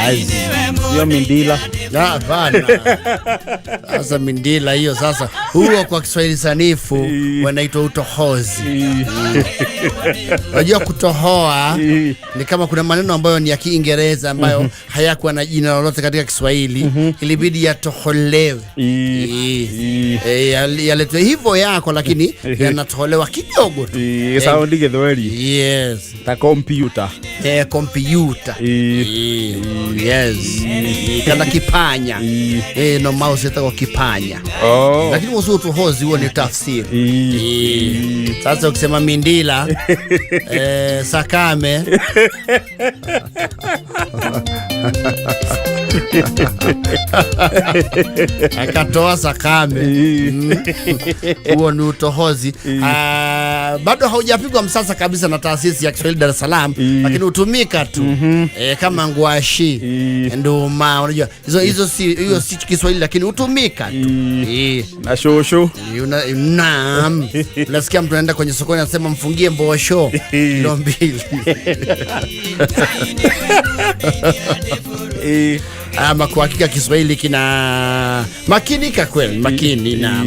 Yes. Hiyo mindila. Ah, hapana. Sasa mindila hiyo sasa, huo kwa Kiswahili sanifu wanaitwa utohozi. Unajua kutohoa ni kama kuna maneno ambayo ni ya Kiingereza ambayo hayakuwa na jina lolote katika Kiswahili, ilibidi yatoholewe. Eh, yaletwe hivyo yako, lakini yanatoholewa kidogo tu. Saundi gĩthweri. Yes. Ta kompyuta. Eh, kompyuta. Yes. Kana kipanya. Eh, no mouse ĩtagwo kipanya. Oh. Lakini usu utohozi huo ni tafsiri. Sasa ukisema mindila, eh, sakame, akatoa sakame, huo ni utohozi. Ah, bado haujapigwa msasa kabisa na taasisi ya Kiswahili Dar es Salaam, lakini hutumika tu eh, kama ngwashi, nduma. Unajua hizo hizo si hiyo si Kiswahili, lakini hutumika tu. Eh. Na shosho. Naam, unasikia mtu anaenda kwenye sokoni anasema mfungie mbosho kilo 2. Ama kwa hakika Kiswahili kina makinika kweli, makini. Naam.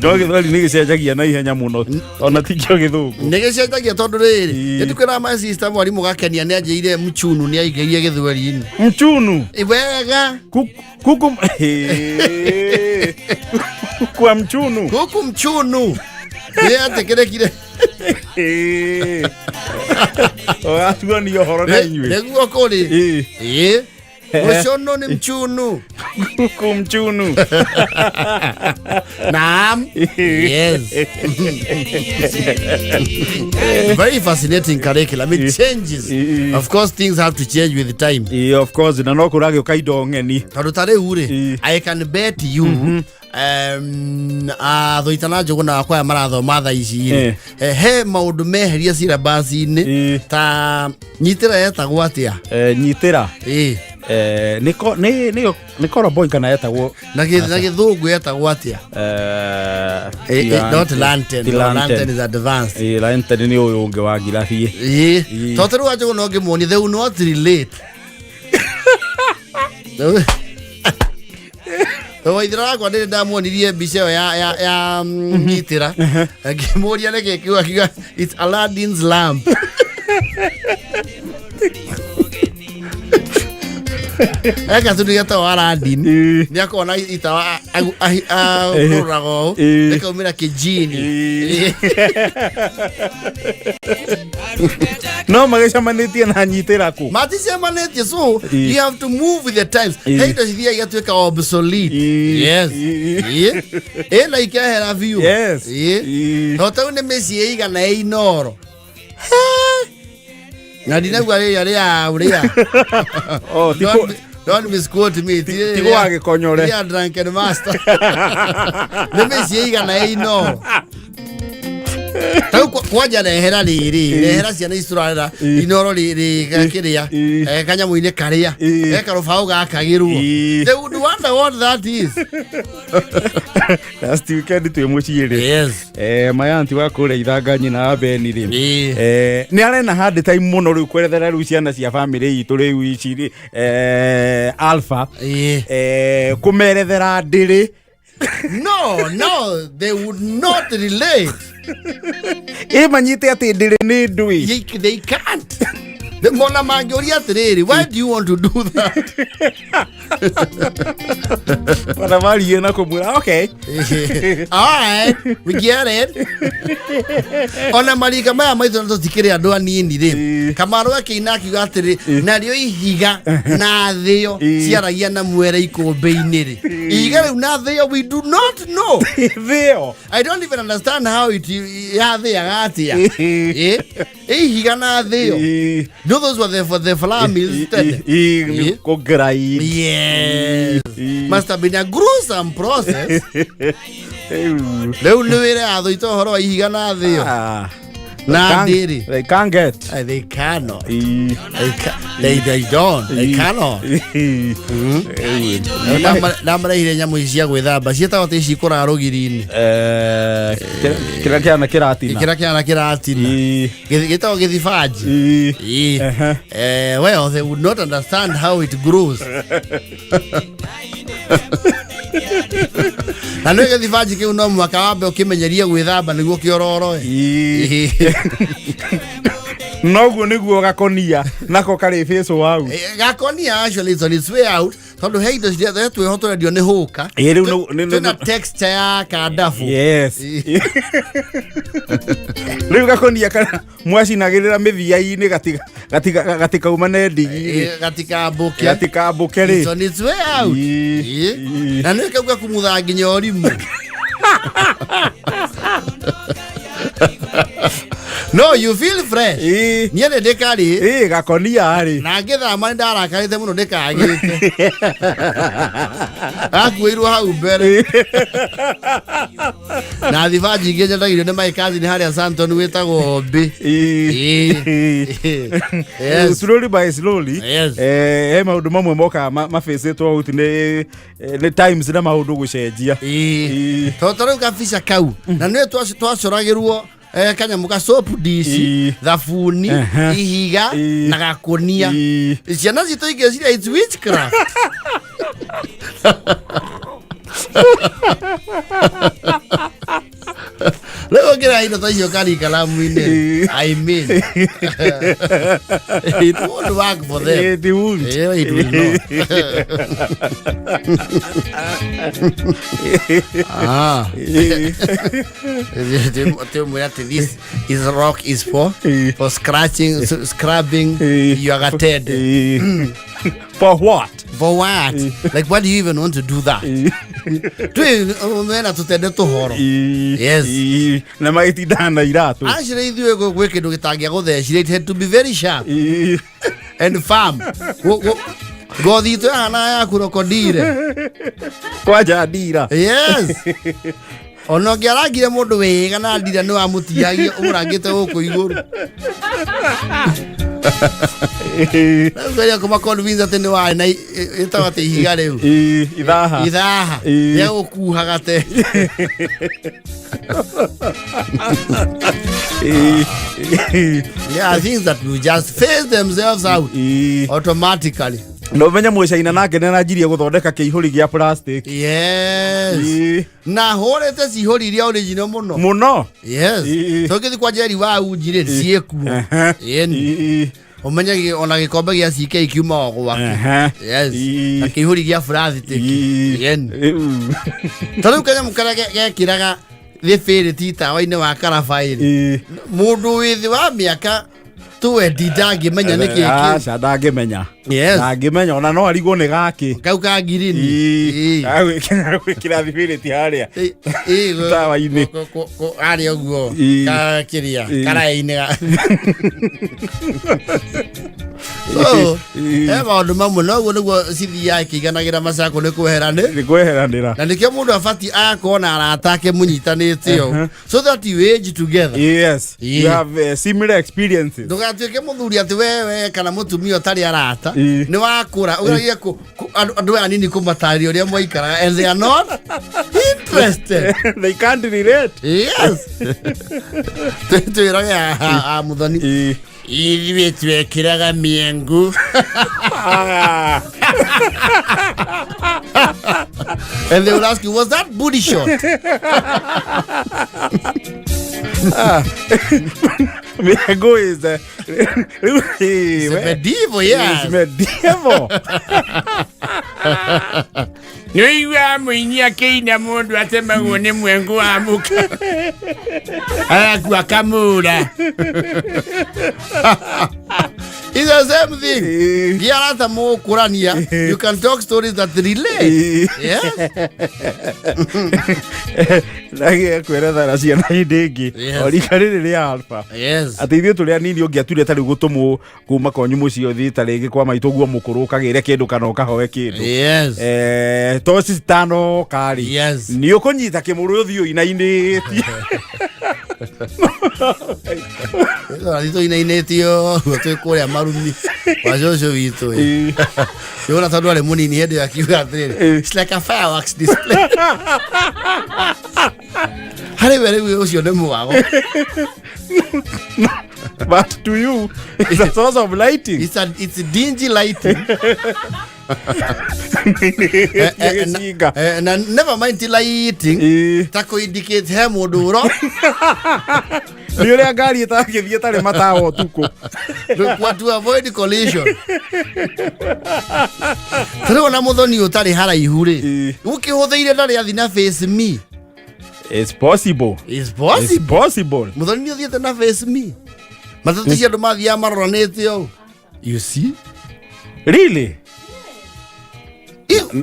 No gĩthweri nĩ gĩcenjagia na ihenya mũno ona tikĩo gĩthũngũ. Nĩgĩcenjagia tondũ rĩrĩ, nĩtũkwĩra my sister mwarimũ gakenia nĩ anjĩire mchunu nĩ aingĩrie gĩthweri-inĩ. Mchunu. Wega. Kuku kwa mchunu. Kuku mchunu nĩ etĩkĩrĩkire. Ũgatuania ũhoro na inyuĩ. Nĩguo kũrĩ. Ĩ, mũcũnũ nĩ mchunu. Kuku mchunu. Naam. Yes. Very fascinating curriculum. It changes. Of course, things have to change with time. Ĩĩ, of course, na no kũragĩũka indo ng'eni. Tondũ ta rĩu rĩ, I can bet you athoita na Njũgũna wakwa aya marathoma thaa ici rĩ, eh, he maũndũ meheria syllabus-inĩ ta nyitĩra yetagwo atĩa? Eh, nyitĩra. Ĩ. Eh, nĩ koroboi kana yetagwo? Na gĩthũngũ yetagwo atĩa? Eh, Eh, eh, not lantern. Ti No, lantern. lantern is advanced. Ĩ, lantern nĩ ũyũ ũngĩ wa ngirathi. Ĩ, tondũ rĩu Njũgũna ũngĩmuonia, they will not relate. Waithira wakwa ndĩrĩ ndamuonirie mbica ĩyo ya nyitĩra, ngĩmũria nĩkĩ kĩu, akiuga it's Aladdin's lamp. Eka tu nĩgetagwo Aladdin, nĩ akona itawa akũrũraga ũũ, ĩkaumĩra kĩjini. No magĩcemanĩtie na nyitĩra kũ? Maticemanĩtie, so you have to move with the times. He indo cithiaga igatuĩka obsolete. Yes. Ĩ, na ikehera biũ. Ĩ. No tau nĩ mĩciĩ igana ĩ Inoro na ndinauga rĩrĩa rĩa ũrĩa. Oh, ti Don't misquote me. Ti ti gwa gĩkonyore. Rĩrĩa drunken master nĩ mĩciĩ igana ĩ Inoro tau kwanja rehera rĩrĩ, rehera ciana ici tũrarera Inoro rĩ kĩrĩa, kanyamũ-inĩ karĩa gekarũbaũ gakagĩrwo. They would wonder what that is. Last weekend twĩ mũciĩ rĩ, eh, mayanti wa kũrĩa ithanga nyina wa Beni rĩ, eh, nĩ arena hard time mũno rĩu kwerethera rĩu ciana cia famĩlĩ itũ rĩu ici rĩ, eh, alpha, eh, kũmerethera ndĩrĩ. No, they would not relate. Ĩ manyite atĩ ndĩrĩ nĩ ndũĩ. They can't. Mona mangĩũria atĩrĩrĩ, why do you want to do that? Ona marie na kũmwĩra okay. Alright, we get it. Ona marika maya maitũ na tũtikĩrĩ andũ anini rĩ, Kamaru akĩina akiuga atĩrĩ, narĩo ihiga na thĩo ciaragia na mwere ikũmbĩ-inĩ rĩ, ihiga rĩu na thĩo, we do not know. Thĩo. I don't even understand how it yathĩaga atĩa. Ihiga na thĩo. No, those were the for the flour mills tene. Kũngrai. Yes. Must have been a gruesome process. Rĩu nĩ wĩre athũita ũhoro wa ihiga na thĩo. Na Can't- ndĩrĩ. They can't get. They cannot. Ii. They don't. They cannot. Ii. Ndamarehire nyamũ ici cia gwĩthamba ciĩtagwo atĩ ici ikũraga rũgiri-inĩ. Kĩrĩa kĩana kĩratina. Kĩrĩa kĩana kĩratina. Ii. Gĩtagwo gĩthibanji. Ii. Ii. Ehe. Well, they would not understand how it grows. Na nĩ gĩthibanji kĩu no mũhaka wambe ũkĩmenyerie gwĩthamba nĩguo kĩororoe. Ii. Noguo nĩguo gakonia nako karĩ face wau. Gakonia actually is on its way out, tondũ he indo ciria twĩho tũrendio nĩ hũka. Ĩ, rĩu Twĩna texture ya kandabu. Yes. Rĩu gakonia kana mwacinagĩrĩra mĩthia-inĩ gatikauma ne ndigi-rĩ. Gatikambũke. Gatikambũke rĩ. It's on its way out. Ii. Ĩ. Ii. Na nĩ kau gakumuthaga nginya ũrimũ. No you feel fresh. Ii. Niĩ nĩ ndĩkarĩ. Ĩ, gakonia rĩ. Na ngĩthama nĩ ndarakarĩte mũno ndĩkagĩte. Gakuĩirwo hau mbere. Na thibanji ingĩ nyendagĩrio nĩ my cousin harĩa Santon wĩtagwo Mbi. Ii. Ĩ. Yes. Slowly by slowly. Yes. He maũndũ mamwe mokaga mabĩcĩtwo out nĩ times na maũndũ gũcenjia. Ĩ. Ii. Tondũ rĩu gabica kau na nĩ twacoragĩrwo kanyamũ ka soap dish, Ĩ. thabuni, ihiga Ĩ. na gakonia. Ii. Ciana citũ ingĩciria it's witchcraft. Rĩu ũngĩra indo ta icio karikaramu-inĩ, Ĩ. I mean, it won't work for them. It won't. Yeah, it will not. Ah. Ii. Timwĩra atĩ this is rock is for Ĩ. for scratching, scrubbing Ĩ. your gatende. Ii. For what? For what? Like, why do you even want to do that? Twi mena tutende tuhoro. Ii. Yes. Ii. Na magĩtindaga na iratũ. Actually ithuĩ gwĩ kĩndũ gĩtangĩagũthecire, it had to be very sharp Ii. and firm. Ngothi itũ yahana ya krokodile. Kwanja ndira. Yes. Ona ũngĩarangire mũndũ wĩga na ndira nĩ wamũtihagia ũmũrangĩte gũkũ igũrũ. Ii. Rĩu geria kũma-convince atĩ nĩ warĩ na ĩtagwo atĩ ihiga rĩu. Ii. Ithaha. Ithaha. Ii. Rĩa gũkuhaga te. Ii. There are things that will just phase themselves out Ii. automatically. Na ũmenye mũcaina nake nĩ aranjirie gũthondeka kĩihũri gĩa plastic. Yes. Ii. Na hũrĩte cihũri iria original mũno. Mũno. Yes. Ii. Tũngĩthiĩ kwa Jerry wa uji rĩ, ciĩkuo. Ĩni. Ii. Ũmenye ona gĩkombe gĩa CK kiuma o gwake. Yes. Ii. Na kĩihũri gĩa plastic. Ii. Ĩni. Ĩu. Ta rĩu kanyamũ karĩa gekĩraga thĩbĩrĩti tawa-inĩ wa karabaĩrĩ. Ii. Mũndũ wĩ thĩ wa mĩaka 20 ndangĩmenya nĩ kĩĩ kĩu. Aca ndangĩmenya. Yes. Ndangĩmenya ona no arigwo nĩ gakĩ. Kau ka ngirini. Ii. Agwĩkĩra thibĩrĩti harĩa. Ĩ, Tawa-inĩ. Harĩa ũguo Ii. kĩrĩa Ii. karaĩ-inĩ So, Ii. he maũndũ mamwe noguo nĩguo cithiaga ikĩiganagĩra macako nĩ kweheranĩ Nĩ kweheranĩra. na nĩkĩo mũndũ abatiĩ agakorwo na arata ake mũnyitanĩte ũũ so that you age together. Yes. Ii. You have similar experiences. Ndũgatuĩke mũthuri atĩ wewe kana mũtumia ũtarĩ arata. Ii. Nĩ wakũra ũgeragie andũ aya anini kũmatarĩria ũrĩa mwaikaraga and they are not interested. They can't relate. Yes. Twĩrage a Mũthoni. Ii. Ithuĩ twekĩraga mĩengu. Ah. And they will ask you, was that booty shot? Mĩengo is rĩu It's medieval, yes. It's medieval. Nĩũiguaga mũini akĩina mũndũ atemagwo nĩ mwengu wa mũka agakua kamũra. It's the same thing. Ii. Gĩa arata mũgũkũrania, you can talk stories that relate. Ii. Yes. Ndagĩa kwerethera ciana hĩndĩ ĩngĩ. Yes. O rika rĩrĩ rĩa alpha. Yes. Atĩ ithuĩ tũrĩ anini ũngĩature tarĩu gũtũmwo kuma kwanyu mũciĩ ũthiĩ ta rĩngĩ kwa maitũ guo mũkũrũ ũkagĩre kĩndũ kana ũkahoe kĩndũ. Yes. Toci citanoka rĩ. Yes. Nĩ ũkũnyita kĩmũrũ ũthiĩ ũinainĩtie. Tũrathiĩ tũinainĩtio ũguo twĩ kũrĩa marumi wa cũcũ witũ ĩ. Yona tondũ arĩ mũnini hĩndĩ ĩyo akiuga atĩrĩrĩ, "It's like a fireworks display." Harĩ we rĩu ũcio nĩ mwago. But to you it's a source of lighting. It's dingy lighting. Gĩcinga. Na never mind ti lighting. Ta kũ indicate he mũndũ ũro Nĩ ũrĩa ngari ĩtangĩthiĩ ĩtarĩ matawa ũtukũ. To avoid collision. Tarĩu ona mũthoni ũtarĩ haraihu rĩ, ũkĩhũthĩire ndarĩ athi na face me. It's possible. It's It's possible. possible. Mũthoni nĩ ũthiĩte na face me. Matatũ cia andũ mathiaga maroranĩte ũũ. You see? Really?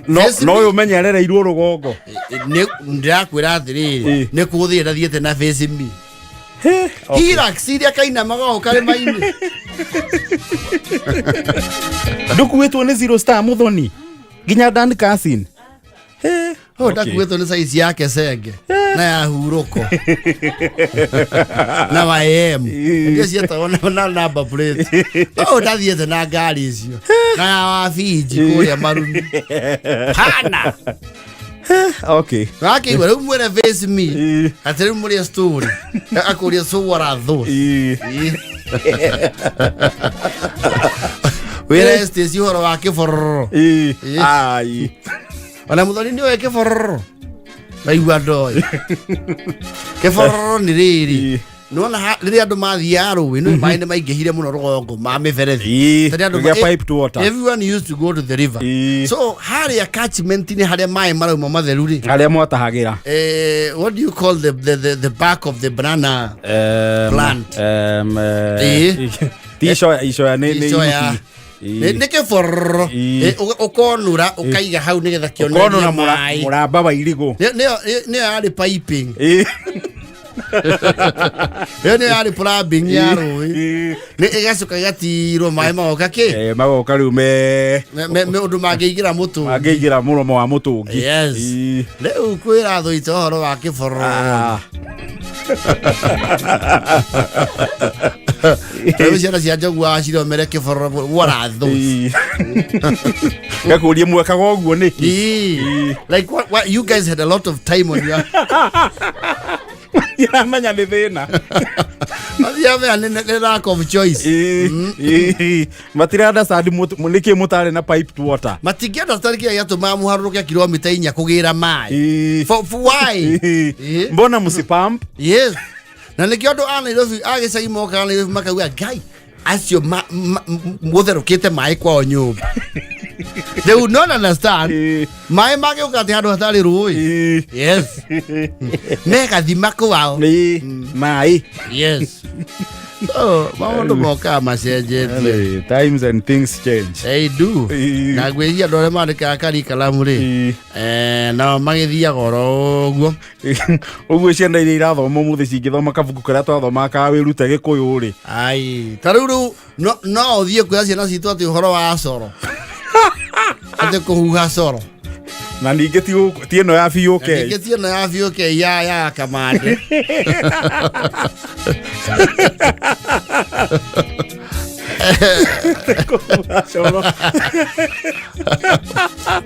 No Face no me. ũyũ ũmenye arereirwo rũgongo. Nĩ ndĩrakwĩra atĩrĩrĩ, nĩ kũũthire ndathiĩte na face me. Okay. Hilux iria kainamaga o karĩma-inĩ. Ndũkuĩtwo nĩ zero star mũthoni nginya Dan Carson. Oh, ndakuĩtwo nĩ size yake senge na ya hurũko na wa AM ndio cietagwo na number plate. Oh, ndathiĩte na ngari icio na ya wabinji kũrĩa marumi hana. Wakĩigua rĩu mwĩre face me atĩ rĩu mũrĩe story akũrie, "So what are those?" Wĩre Stacy ũhoro wa kĩbororo. Ai. Ona mũthoni nĩ oĩ kĩbororo, naigua ndoĩ kĩbororo nĩ rĩrĩ. Nĩwona rĩrĩa andũ mathiaga rũĩ nĩ maĩ nĩ maingĩhire mũno rũgongo ma mĩberethi. Tondũ andũ Kũgĩa piped water. Everyone used to go to the river. So harĩa catchment-inĩ harĩa maĩ marauma matheru rĩ, Harĩa mwatahagĩra. What do you call the back of the banana plant? Ti icoya, icoya nĩ Icoya. ihuti. Nĩ kĩbororo. Ũkonũra ũkaiga hau nĩgetha Ũkonũra kĩonererie maĩ. Mũramba wa irigũ. Nĩyo yarĩ piping. Ĩyo nĩyo yarĩ plumbing ya rũĩ. Nĩ ĩgacoka ĩgatirwo maĩ magoka kĩ. Magoka rĩu me Ũndũ mangĩingĩra mũtũngi. Mangĩingĩra mũromo wa mũtũngi. Yes. Rĩu kwĩra thũita ũhoro wa kĩbororo. Rĩu ciana cia njogu wacithomere kĩbororo, what are those? Gakũrie mwekaga ũguo nĩkĩ? Like what, you guys had a lot of time on your Iramenya nĩ thĩna. Mathiamea nĩ lack of choice. Matira understand nĩkĩ mũtarĩ na piped water. Matingĩenda tarĩ kĩrĩa gĩatũmaga mũharũrũke kilomita 4 kũgĩra maĩ. For why? Mbona mũsipump? Yes, na nĩkĩo andũ a Nairobi a gĩcagi mokaga Nairobi makauga ngai acio mũtherũkĩte maĩ kwao nyũmba. They would not understand maĩ mangĩũka atĩ handũ hatarĩ rũĩ. Yes, megathima kwao. Maĩ. Yes, so maũndũ mokaga macenjetie. Times and things change. They do. Na ngwĩciria andũ arĩa mandĩkaga karikalamu rĩ, nao magĩthiaga oro ũguo. Ũguo ciana iria irathoma ũmũthĩ cingĩthoma kabuku karĩa twathomaga ka wĩrute gĩkũyũ rĩ, Ai, ta rĩu no ũthiĩ kwĩra ciana citũ atĩ ũhoro wa coro, atĩ kũhuha coro. Na ningĩ ti ĩno ya BOK. Na ningĩ ti ĩno ya BOK ya kamande. Kũhuha coro.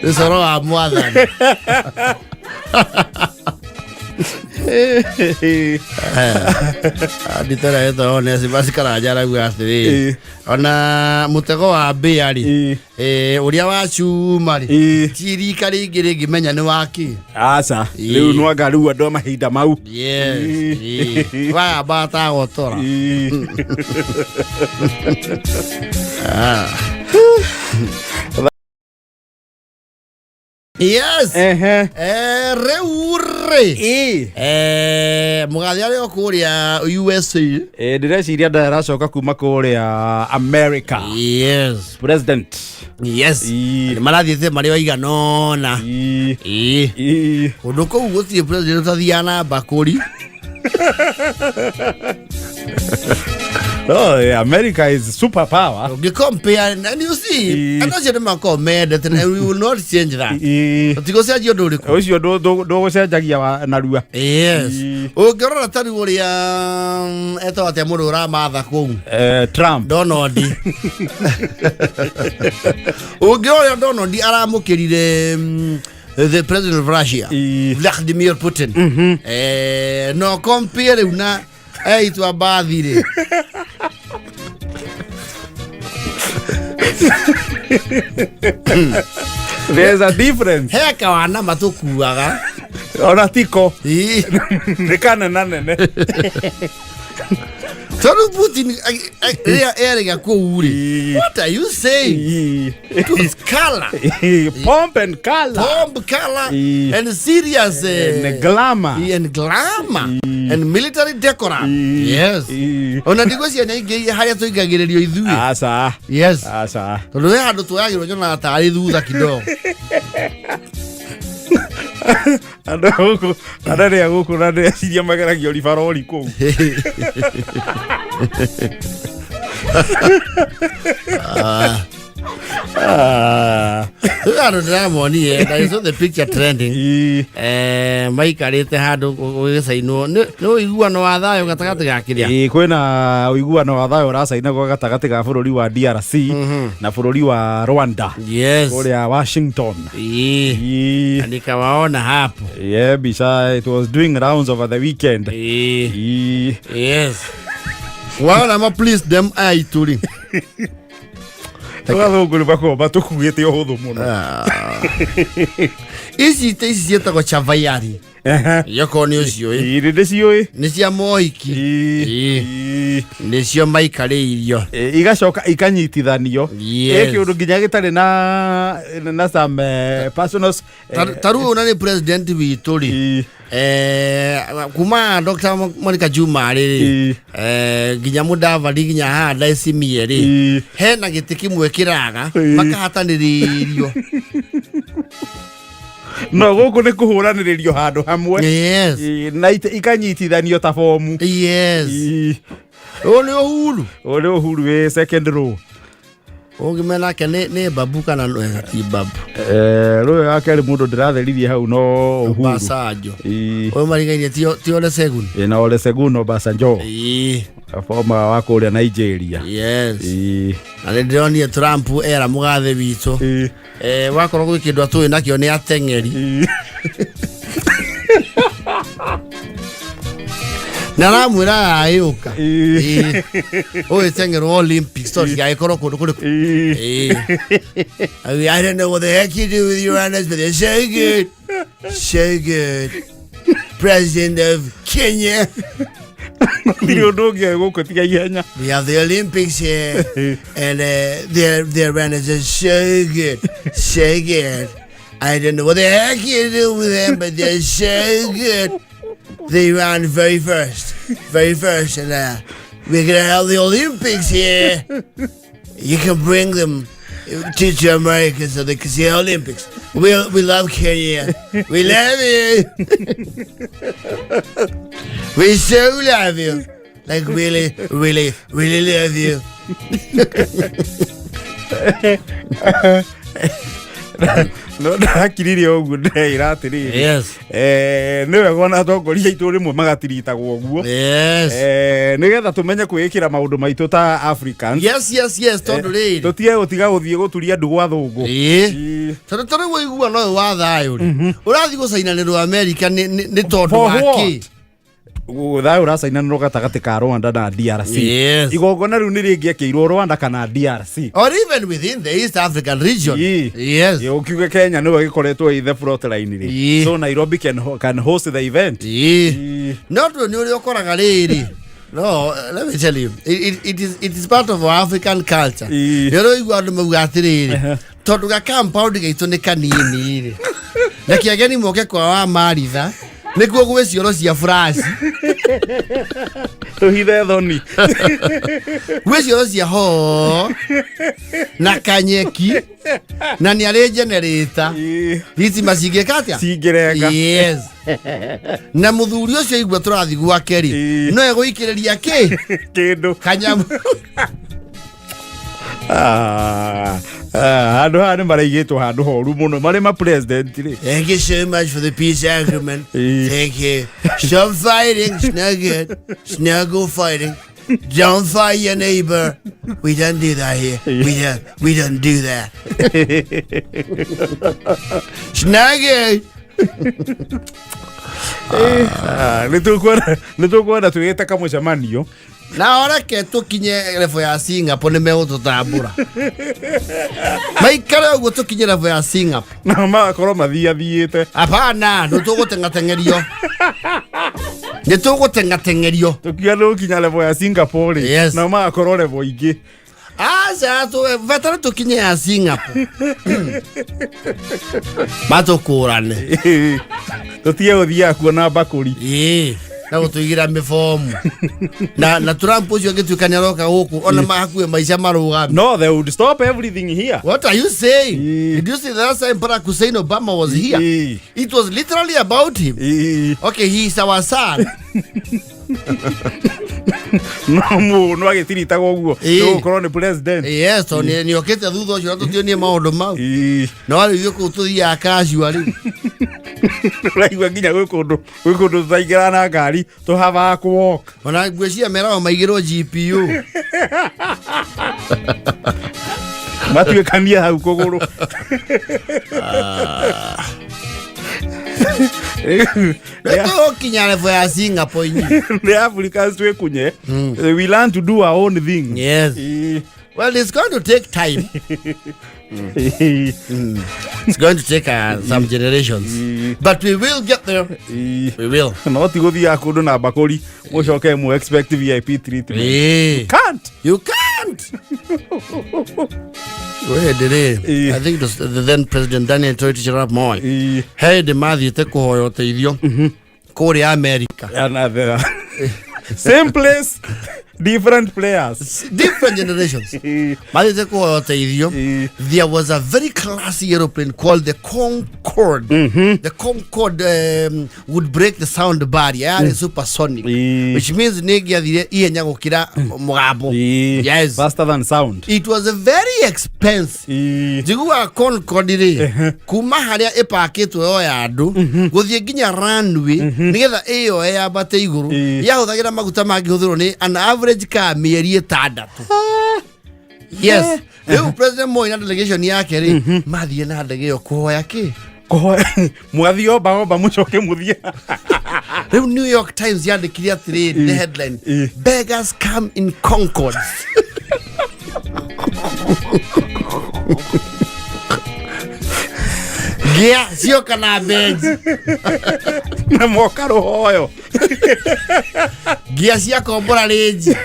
Nĩ coro wa mwathani. Nditara ĩtagwo Onesimus Karanja arauga atĩrĩrĩ, ona mũtego wa mbĩa rĩ, ũrĩa wa cuma rĩ, ti rika rĩngĩ rĩngĩmenya nĩ wakĩ. Aca, rĩu nwanga rĩu andũ a mahinda mau. Yes, wagamba atagotora. Yes. Rĩu rĩ, mũgathĩ arĩ o kũrĩa USA. Ndĩreciria ndaracoka kuma kũrĩa America. President. Yes. Nĩ marathiĩte marĩ o igana ũna. Kũndũ kũu gũtirĩ president ũtathiaga na mbakũri. No, America is super power. Ũngĩ compare and you see, andũ acio nĩ makoragwo mendete and we will not change that. Tũtigũcenjia ũndũ ũrĩkũ. Ũcio ndũgũcenjagia narua. Yes. Ũngĩrora ta rĩu ũrĩa etagwo atĩa mũndũ ũramatha kũu? Trump. Donald. Ũngĩrora Donald aramũkĩrire the president of Russia, Vladimir Putin. No compare rĩu na eitwa mbathi rĩ. There's a difference. He kawana matũkuaga. Ona tiko. Nĩ kanena nene. Tondũ Putin rĩrĩa erĩga kũu rĩ, what are you saying? It was color. Pomp and color. Pomp, color and serious And glamour. And glamour and military decorum. Yes. Ona ndigwĩciria nĩ aingĩ harĩa tũingagĩrĩrio ithuĩ. Aca. Yes. Aca. Tondũ he handũ tuoyagĩrwo nyonaga tarĩ thutha kidogo. Andũ a gũkũ, andũ arĩa gũkũ na ndĩreciria mageragio ribarori kũu. Ah. Rĩu handũ ndĩramonire and I saw the picture trending. Maikarĩte handũ gũgĩcainwo nĩ ũiguano wa thayũ gatagatĩ ga kĩrĩa. Ĩĩ, kwĩna ũiguano wa thayũ ũracainagwo gatagatĩ ga bũrũri wa DRC na bũrũri wa Rwanda. Kũrĩa Washington. Na nikawaona hapo. Yeah, mbica it was doing rounds over the weekend. Yes. Waona ma please them aitũ rĩ. Athũngũ nĩ makoragwo matũkuĩte ũhũthũ mũno. Ici ite ici ciĩtagwo chavayari. Yokorwo nĩ ũcio ĩ. Ĩĩ, nĩ ndĩciũĩ. Nĩ cia mohiki. Nĩcio maikarĩirio. Igacoka ikanyitithanio. Yes. Ĩ kĩũndũ nginya gĩtarĩ na some personal Ta rĩu ona nĩ president witũ rĩ. Kuma Dr. Monica Juma rĩ, nginya Mudavadi nginya haha Ndayishimiye rĩ, hena gĩtĩ kĩmwe kĩraga makahatanĩrĩrio. No gũkũ nĩ kũhũranĩrĩrio handũ hamwe. Yes. Na ikanyitithanio ta bomu. Yes. Ũyũ nĩ Uhuru. Ũyũ nĩ Uhuru wĩ second row. Ũngĩmena nake nĩ babu kana ti babu? Rũĩ wa kerĩ mũndũ ndĩratheririe hau no Uhuru. Obasanjo. Ũyũ marigainie ti Olusegun. Ĩĩ, na Olusegun Obasanjo. Former wa kũrĩa Nigeria. Yes. Na nĩ ndĩronire Trump era mũgathe witũ. Wakorwo gwĩ kĩndũ atũĩ nakĩo nĩ ateng'eri. Na aramwĩra agagĩũka. Ũyũ teng'erwo Olympics tondũ cigagĩkorwo kũndũ kũrĩkũ. I don't know what the heck you do with your runners, but they're so good. So good. President of Kenya. Gũtirĩ ũndũ ũngĩ gũkũ tiga ihenya. We have the Olympics here, and their runners are so good, so good. I don't know what the heck you do with them, but they're so good. They ran very first, very first, and we're going to have the Olympics here. You can bring them to America so they can see the Olympics. We love Kenya. We love you. We so love you. Like really, really, really love you. No ndakiririe ũguo ndĩreĩra atĩrĩrĩ. Yes. Nĩ wega ona atongoria aitũ rĩmwe magatiritagwo ũguo. Yes. Nĩgetha tũmenye kwĩĩkĩra maũndũ maitũ ta Africans. Yes, yes, yes, tondũ rĩrĩ. Tũtige gũtiga gũthiĩ gũturia ndu gwa thũngũ. Tondũ ta rĩu ũiguano ũyũ wa thayũ rĩ, ũrathiĩ gũcainanĩrwo America nĩ tondũ For wa what? kĩ? Thayũ ũracainanĩrwo gatagatĩ ka Rwanda na DRC. Yes. Igongona rĩu nĩ rĩngĩekĩirwo Rwanda kana DRC. Or even within the East African region. Yes. Ũkiuge Kenya nĩwe gĩkoretwo ĩ the front line rĩ. So Nairobi can host the event. No tondũ nĩ ũrĩa ũkoraga rĩrĩ. No, let me tell you, it is part of our African culture. Nĩ ũrĩa ũigua andũ mauga atĩrĩrĩ, tondũ ga compound gaitũ nĩ kanini rĩ. Reke ageni moke kwa wa Maritha, nĩkuo gwĩ cioro cia flash. Tũhithe thoni. Gwĩ cioro cia hoo na kanyeki na nĩ arĩ generator. Thitima cingĩka atĩa? Cingĩrenga. Yes. Na mũthuri ũcio igua tũrathiĩ gwake rĩ, no egũikĩrĩria kĩ? Kĩndũ. Kanyamũ. Ah, ah, handũ haha nĩ maraigĩtwo handũ horu mũno marĩ ma president rĩ. Thank you so much for the peace agreement. Thank you. Stop fighting. It's not good. It's not good fighting. Don't fight your neighbor. We don't do that here. We don't do that. It's not good. Ah, nĩ tũkuona twĩgĩte kamũcemanio. Na oreke tũkinye level ya Singapore nĩ megũtũtambũra. Maikare ũguo tũkinye level ya Singapore. Na magakorwo mathiathiĩte. Hapana, nĩ tũgũteng'ateng'erio. Nĩ tũgũteng'ateng'erio. Tũkiuga nĩ gũkinya level ya Singapore rĩ, nao magakorwo level ingĩ. Aca, betara tũkinye ya Singapore. Matũkũrane. Tũtige gũthiaga kuona mbakũri. Ĩĩ, na gũtũigĩra mĩbomu. Na Trump ũcio angĩtuĩka nĩ aroka gũkũ ona hakuhĩ maica marũgame. No, they would stop everything here. What are you saying? Did you see the last time Barack Hussein Obama was here? It was literally about him. Okay, he is our son. No mũno agĩtiritaga ũguo nĩgũkorwo nĩ president. Yes, tondũ nĩ okĩte thutha ũcio na tũtionie maũndũ mau. No rĩu ithuĩ kũu tũthiaga casual rĩu. Ũraigua nginya gwĩ kũndũ tũtaingĩra na ngari tũhavaga kũ walk. Ona ngwĩciria meragwo maigĩrwo GPU. Matuĩkanie hau kũgũrũ. Tũgũkinya level ya Singapore inyuĩ. The Africans twĩkunye. We learn to do our own thing. Yes. Well, it's going to take time. It's going to take some generations. But we will get there. We will. No ti gũthiaga kũndũ na mbakũri mũcoke mu expect VIP treatment. Can't. You can't. Wĩ hĩndĩ rĩ, I think it was the then President Daniel Toroitich arap Moi. He hĩndĩ mathiĩte kũhoya ũteithio kũrĩa America. Another. Same place, different players. Different generations. Mathiĩte kũhoya ũteithio. There was a very classy aeroplane called the Concorde. The Concorde would break the sound barrier. Yarĩ supersonic. Which means nĩ ĩngĩathire ihenya gũkĩra mũgambo. Yes. Faster than sound. It was very expensive. Njiguaga Concorde rĩ, kuma harĩa ĩpakĩtwo yoya andũ gũthiĩ nginya runway nĩgetha ĩyoe yambate igũrũ, yahũthagĩra maguta mangĩhũthĩrwo nĩ an average car mĩeri 6. Yes. Rĩu President Moi na delegation yake rĩ, mathiĩ na ndege ĩyo kũhoya kĩ? Kũhoya mwathiĩ omba omba mũcoke mũthiĩ. Rĩu New York Times yandĩkire atĩrĩrĩ, the headline, "Beggars come in Concords." Ngĩa cioka na benji. Na moka rũhoyo. Ngia cia kombora rĩnji.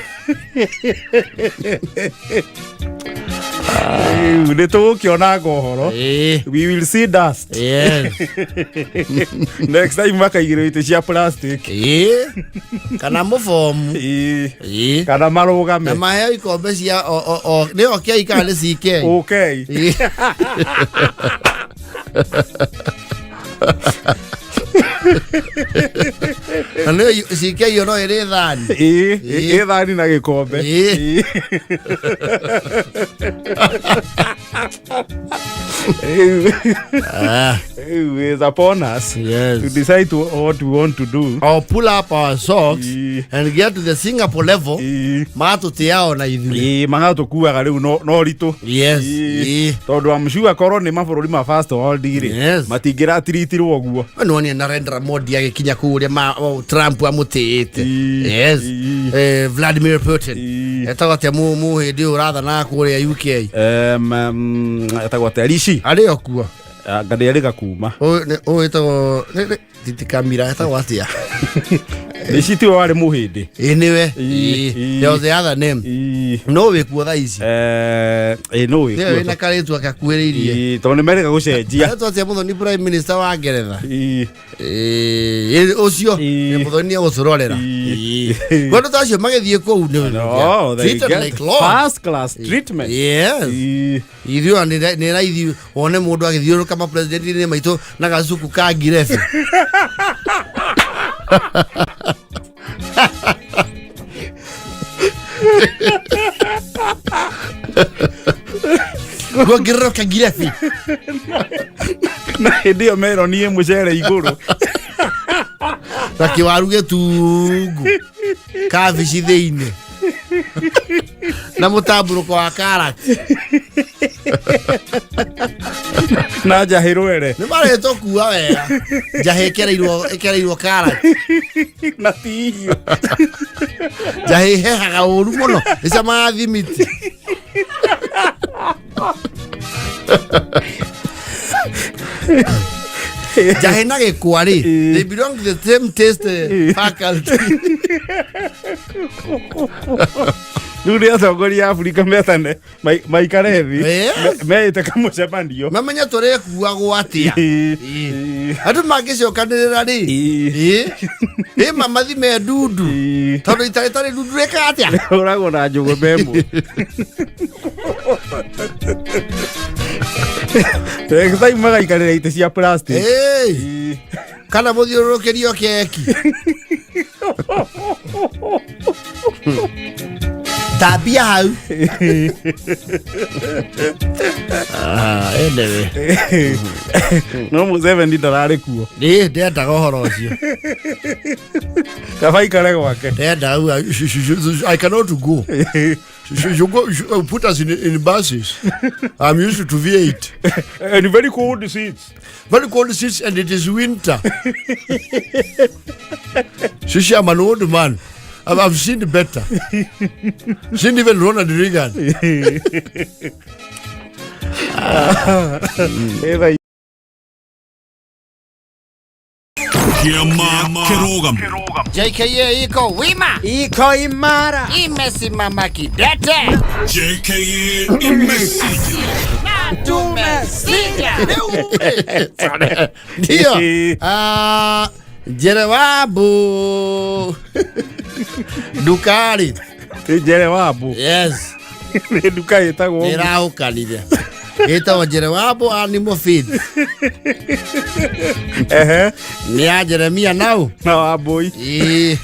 Rĩu nĩ tũgũkĩona ũhoro. We will see dust. Yes. Next time makaigĩrwo itĩ cia plastic. Kana mũbomu. Kana marũgame. Na maheo ikombe cia o nĩ okei kana nĩ CK. Okay. Na nĩ CK yo no ĩrĩ thani. Ĩ thani na gĩkombe. Rĩu is upon us to decide what we want to do. Or pull up our socks and get to the Singapore level. Matũtĩao na ithuĩ. Ĩ magatũkuaga rĩu no ritũ. Yes. Tondũ I'm sure korwo nĩ mabũrũri ma first world rĩ, matingĩratiritirwo ũguo. We nĩwonire Narendra Modi agĩkinya kũu ũrĩa Trump amũtĩĩte. Yes. Vladimir Putin. Etagwo atĩa mũhĩndĩ ũyũ ũrathanaga kũrĩa UK? Etagwo atĩa? Rishi. Arĩ o kuo. Anga nĩ arĩ gakuma. Ũyũ wĩtagwo Titi Kamira etagwo atĩa? Ici tiwe warĩ mũhĩndĩ. Ĩ nĩwe. Ĩ, Ĩ, ĩ. there was the other name. Ĩ. No wĩkuo thaa ici. Ĩ no Nĩwe wĩkuo. wĩna karĩtwa gakuhĩrĩirie. Ĩ, tondũ nĩ merĩga gũcenjia. Aretwo atĩa mũthoni prime minister wa Ngeretha? Ĩ. Ĩ, ũcio Ĩ. nĩ mũthoni nĩegũtũrorera. Ĩ. Ĩ. Andũ ta acio magĩthiĩ kũu nĩ No, they treated get like lords. first class treatment. Yes. Ĩ. Ithuĩ ona nĩ raithi wone mũndũ agĩthiũrũrũka mapresidenti-inĩ maitũ na gacuku ka ngirebi. Kuongererũka ngirebi. Na hĩndĩ ĩyo meroni ĩ mũcere igũrũ. Na kĩwaru gĩtungu kabici thĩinĩ na mũtambũrũko wa karati. Na njahĩ rwere. Nĩ marĩtwo kuua wega. Njahĩ ĩkereirwo karati. Na ti irio. Njahĩ ĩhehaga ũru mũno, ĩcamaga thimiti. Njahĩ na gĩkwa rĩ, they belong to the same taste faculty. Rĩu nĩ atongoria a Afrika metane maikare thĩ. Yes. Meĩte kamũcemanio. Mamenye tũrĩkuagwo atĩa. Ĩ. Ĩ. Andũ mangĩcokanĩrĩra rĩ, Ĩ. ĩ ĩ mamathi me ndundu. Ĩ. Tondũ itarĩ tarĩ ndundu rĩkaga atĩa? Ũragwo na njũgũma ĩmwe. Next time magaikarĩra itĩ cia plastic. Ĩ. Ĩ. Kana mũthiũrũrũkĩrio keki. Tambia hau. Ah, anyway. No Museveni ndararĩ kuo. Ĩ, ndendaga ũhoro ũcio. Kaba aikare gwake. Ndendaga uga, I cannot go. You go, you put us in buses. I'm used to V8. And very cold seats. Very cold seats and it is winter. Shishi, I'm an old man. I've seen better. Seen even Ronald Reagan. Ĩtha Kĩama kĩrũgamo. JKA iko wima. Iko imara. Imesimama kidete. JKA imesija. Na tumesija. Ndio. Jerewabu. Dukari. Nĩ Jerewabu. Yes. Nĩ nduka ĩtagwo ũguo. Nĩrahũkanire. Ĩtagwo Jerewabu Animal Feed. Ehe. Nĩ ya Jeremia nau. Na Wambũi. Ĩĩ.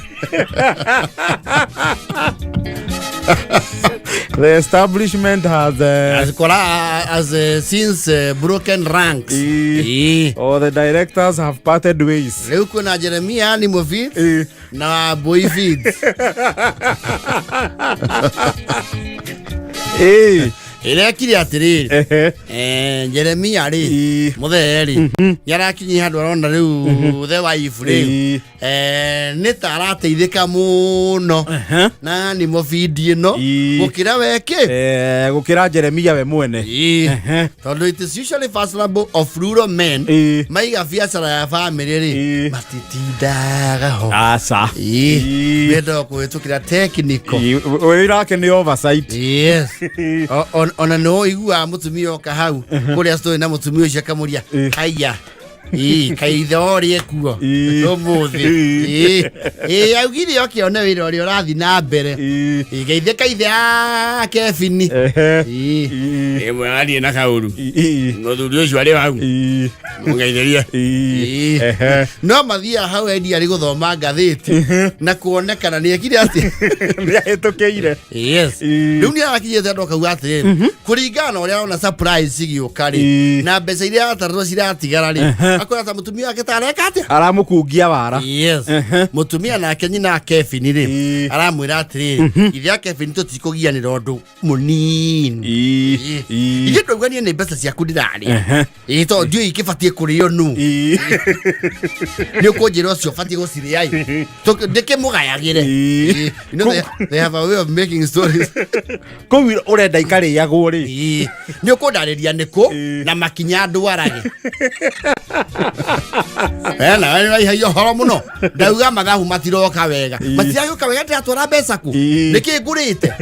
The establishment has As since broken ranks. Ĩĩ. Ĩĩ. Or the directors have parted ways. Rĩu kwĩna Jeremia Animal Feed Ĩĩ. na Wambũi Feed. Ĩĩ. Ĩrekire atĩrĩrĩ. Ehe. Jeremia rĩ, Ĩĩ. mũthee rĩ, nĩarakinyia handũ arona rĩu the wife rĩ, Ĩĩ. nĩ ta arateithĩka mũno na animal feed ĩno Ĩĩ. gũkĩra wekĩ. Gũkĩra Jeremia we mwene. Ĩĩ. Ehe. Tondũ it is usually fashionable of rural men Ĩĩ. maiga biacara ya family rĩ, Ĩĩ. matitindaga ho. Aca. Ĩĩ. Ĩĩ. Mendaga kũhĩtũkĩra technical. Ĩĩ, wĩra wake nĩ oversight. Yes. Ona nĩ ũiguaga mũtumia oka hau kũrĩa story na mũtumia ũcio akamũria Ĩĩ. haiya. Ĩĩ, kaĩ ithe ũrĩa ekuo Ĩĩ. ũmũthĩ. Ĩĩ. Ĩĩ. Ĩĩ, augire oke one wĩra ũrĩa ũrathiĩ na mbere. Ĩĩ. Ĩĩ, geithe kaithe a Kevin. Ehe. Ĩĩ. Ĩĩ. Ĩmwe arathiĩ na kaũru. Ĩĩ. Mũthuri ũcio arĩ hau. Ĩĩ. Mũgeithĩrie. Ĩĩ. Ĩĩ. Ehe. No mathiaga hau endia arĩ gũthoma ngathĩti na kuonekana nĩ ekire atĩa. Nĩ ahĩtũkĩire. Yes. Ĩĩ. Rĩu nĩ arakinyĩte andũ akauga atĩrĩrĩ, kũringana na ũrĩa arona surprise cigĩũka rĩ, Ĩĩ. na mbeca iria aratarwo ciratigara rĩ, akora ta mũtumia wake ta areka atĩa. Aramũkungia wara. Yes. Mũtumia nake nyina wa Kevin rĩ, Ĩĩ. aramwĩra atĩrĩrĩ, ithe a Kevin tũtikũgianĩra ũndũ mũnini. Ĩĩ. Ĩĩ. Ĩĩ. Ithuĩ twauga niĩ nĩ mbeca ciaku ndĩrarĩa. Ehe. Ĩĩ, tondũ ndiũĩ ikĩbatiĩ kũrĩo nũ. Ĩĩ. Nĩ ũkũnjĩra ũcio ũbatiĩ gũcirĩa ĩ. Ndĩkĩmũgayagĩre. Ĩĩ. Ĩĩ. You know, they have a way of making stories. Kũu ũrenda ikarĩagwo rĩ. Ĩĩ. Nĩ ũkũndarĩria nĩkũ Ĩĩ. na makinya ndwarage. Ena we nĩũraihagia ũhoro mũno. Ndauga mathabu matiroka wega. Matiragĩũka wega ndĩratwara mbeca kũ? Nĩkĩ ngũrĩte?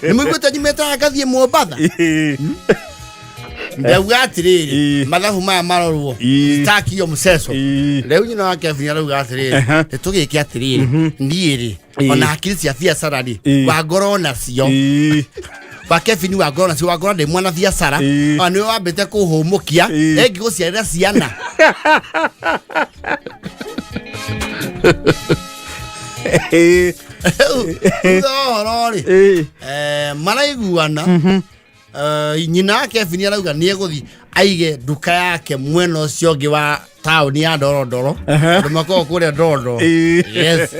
Nĩ mũiguĩte nyumĩte haha ngathiĩ Mombatha? Ndauga atĩrĩrĩ, mathabu maya marorwo. Sitaki hiyo mseso. Rĩu nyina wa Kevin arauga atĩrĩrĩ, nĩtũgĩke atĩrĩrĩ, niĩ rĩ, ona hakiri cia biacara rĩ, wangorwo nacio. Wa Kevin wangorwo nacio, wangorwo ndĩ mwana biacara, ona nĩwe wambĩte kũhũmũkia, ĩngĩgũciarĩra ciana. Thutha wa ũhoro rĩ, maraiguana. Nyina wa Kevin arauga nĩ egũthiĩ aige nduka yake mwena ũcio ũngĩ wa taũni ya Ndorondoro, andũ makoragwo kũrĩa Ndorondoro. Yes.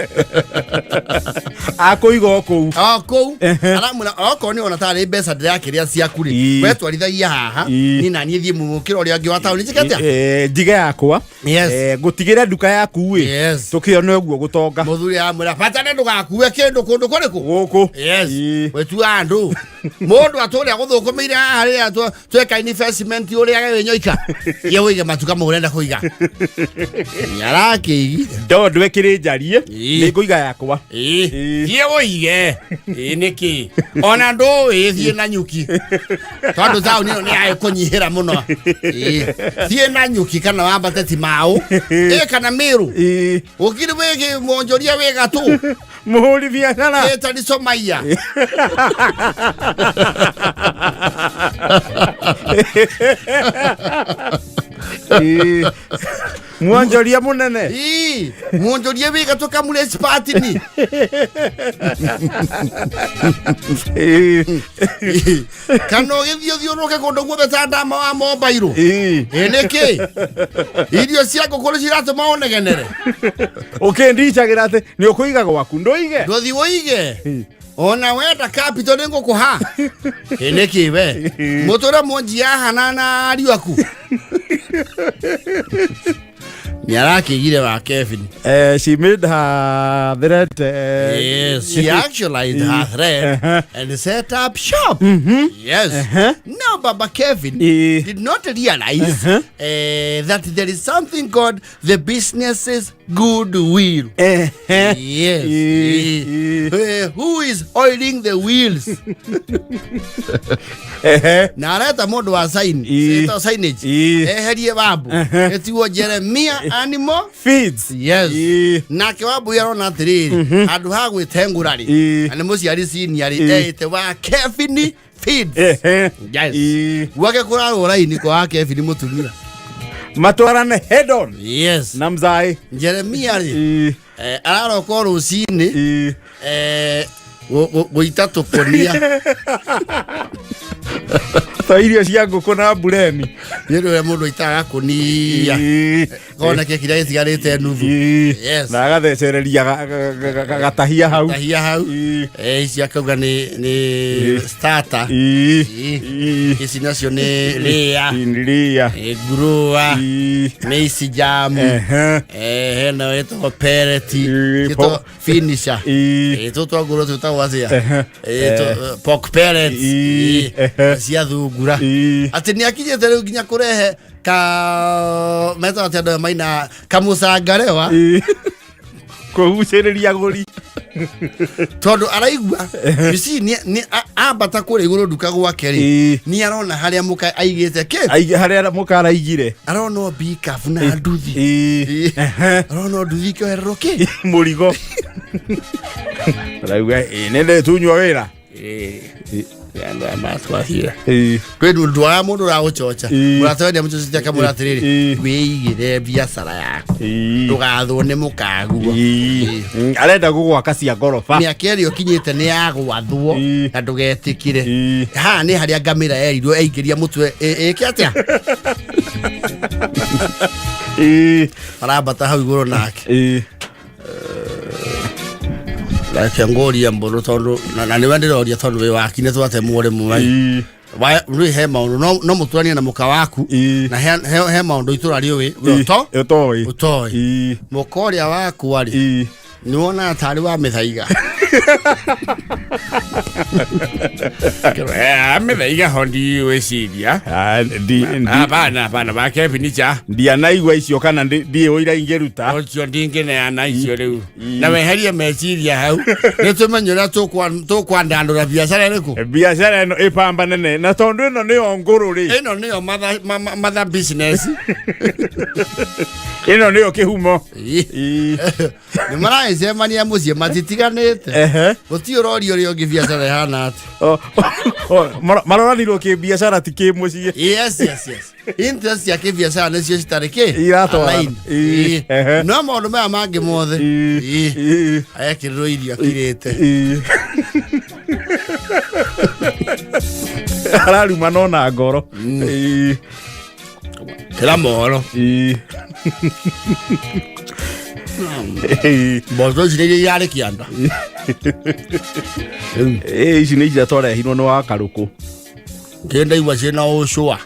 Akũiga o kũu. O kũu aramwĩra okorwo nĩ ona tarĩ mbeca ndĩrakĩrĩa ciaku rĩ, we twarithagia haha, niĩ na niĩ thiĩ mũkĩra ũrĩa ũngĩ wa taũni njĩke atĩa? Njige yakwa. Yes. Ngũtigĩre nduka yaku ĩ. Tũkĩone ũguo gũtonga. Mũthuri aramwĩra bata nĩ ndũgakue kĩndũ kũndũ kũrĩkũ? Gũkũ. Yes. Wetua andũ mũndũ atũrĩa gũthũkũmĩire haha rĩrĩa tweka investment ũrĩage wĩ nyoika ye wĩige matuka mau ũrenda kũiga nĩarakĩigire. Ndondo ĩkĩrĩ njarie. Nĩ ngũiga yakwa. Thiĩ ũige. Ĩĩ nĩkĩ? Ona ndũĩ thiĩ na nyuki tondũ taũni ĩno nĩ yagĩkũnyihĩra mũno. Thiĩ na nyuki kana wambate Timau ĩ kana Mĩrũ. Ũkiri wĩgĩ mwonjoria wĩ gatũ. Mũhũri biacara. Ĩtani Somaia. Mwonjoria mũnene. Ĩĩ, mwonjoria wĩ gatũ kamure spatini. Kana ũgĩthiĩ ũthiũrũrũke kũndũ guothe ta ndama wa mombairũ. Ĩ nĩkĩ? Irio cia ngũkũ nĩ ciratũma ũnegenere. Ũkĩndicagĩra atĩ nĩ ũkũiga gwaku ndũige. Ndũthi ũige. Ona wenda capital nĩ ngũkũha. Ĩ nĩkĩ we? Mũtũre mwonji ahana na ariũ aku. Nĩ arakĩigire wa Kevin. She made her threat. Yes, she actualized her threat and set up shop. Yes. Now, Baba Kevin did not realize that there is something called the business's goodwill. Yes. Who is oiling the wheels? Na areta mũndũ wa sign, ĩtagwo signage. Eherie Wambu. Ĩtigwo Jeremia Animal Feeds. Yes. Nake Wambui arona atĩrĩrĩ, handũ ha gwĩtengũra rĩ, na nĩ mũciari senior rĩ, eĩte wa Kevin Feeds. Yes. Gwake kũrarwo raini kwa wa Kevin mũtumia. Matwarane head on. Yes. Na mzae. Jeremia rĩ, araroka o rũcinĩ, gũita tũkũnia. Ta irio cia ngũkũ na mbureni. Nĩ ũndũ ũrĩa mũndũ aitaga gakũnia. Koneke kĩrĩa gĩtigarĩte nuthu. Yes. Na agathecereria gatahia hau. Gatahia hau. Ici akauga nĩ starter. Ici nacio nĩ ria. Ria. Ngurua. Nĩ ici jam. Hena ĩtagwo pellet. Ĩtagwo finisher. Tũtũ twa ngũrũwe twĩtagwo atĩa? Pork pellets. Cia thungura. Atĩ nĩ akinyĩte rĩu nginya kũrehe ka metagwo atĩa andũ aya maina kamũcangarewa. Kũgucĩrĩria agũri. Tondũ araigua, you see, nĩ ambata kũrĩa igũrũ nduka gwake rĩ, nĩ arona harĩa mũka aigĩte kĩ? Harĩa mũka araigire. Arona o bikabu na nduthi. Arona o nduthi ĩkĩohererwo kĩ? Mũrigo. Arauga, nĩ ndĩtunywo wĩra. Andũ aya matwahire. Kwĩ ndũ wa mũndũ ũragũcoca. Mũrata we nĩamũcocete akamwĩra atĩrĩrĩ, wĩigĩre biacara yaku. Ndũgathwo nĩ mũkaguo. Arenda gũgwaka cia ngoroba. Mĩaka ĩrĩa ũkinyĩte nĩ ya gwathwo na ndũgetĩkĩre. Haha nĩ harĩa ngamĩra yerirwo ĩingĩria mũtwe ĩke atĩa? Arambata hau igũrũ nake. Reke ngũrie mbũrũ tondũ na nĩwe ndĩroria tondũ wĩ waki nĩ twatemwo rĩmwe. Rĩu he maũndũ no mũtũranie na mũka waku na he maũndũ itũra rĩũĩ we ũtoĩ. Ũtoĩ. Mũka ũrĩa wakwa rĩ, nĩ wonaga tarĩ wa mĩthaiga. Amethaiga hondi wiciria. Ah, Hapana, hapana, ba Kevin cha. Ndianaigua icio kana ndiĩ ũira ingĩruta. Ũcio ndingĩneana icio rĩu. Ii. Na weherie meciria hau, nĩ tũmenye ũrĩa tũkwandandũra biacara ĩrĩkũ. Biacara ĩno ĩpamba nene, na tondũ ĩno nĩyo ngũrũ rĩ, Ĩno nĩyo mother business. Ĩno nĩyo kĩhumo. Ii. Ii. Nĩ maragĩcemania mũciĩ matitiganĩte. Gũtirĩ ũroria ũrĩa ũngĩ biacara ĩhana atĩ. O, maroranirwo kĩbiacara ti kĩmũciĩ. Yes, interest cia kĩbiacara nĩcio citarĩ kĩ Iratwarana. align. Ii. Ii. Ehe. No maũndũ maya mangĩ mothe. Ii. Ii. Ii. Ekĩrĩrwo irio akirĩte. Ii. Araruma no na ngoro. Ii. Kĩra mohoro. Ii. Ii. Mboco ici nĩ iria irarĩ kĩanda. Ĩ, ici nĩ iria twarehirwo nĩ wa karũkũ. Kĩ ndaigua ciĩna ũcũa.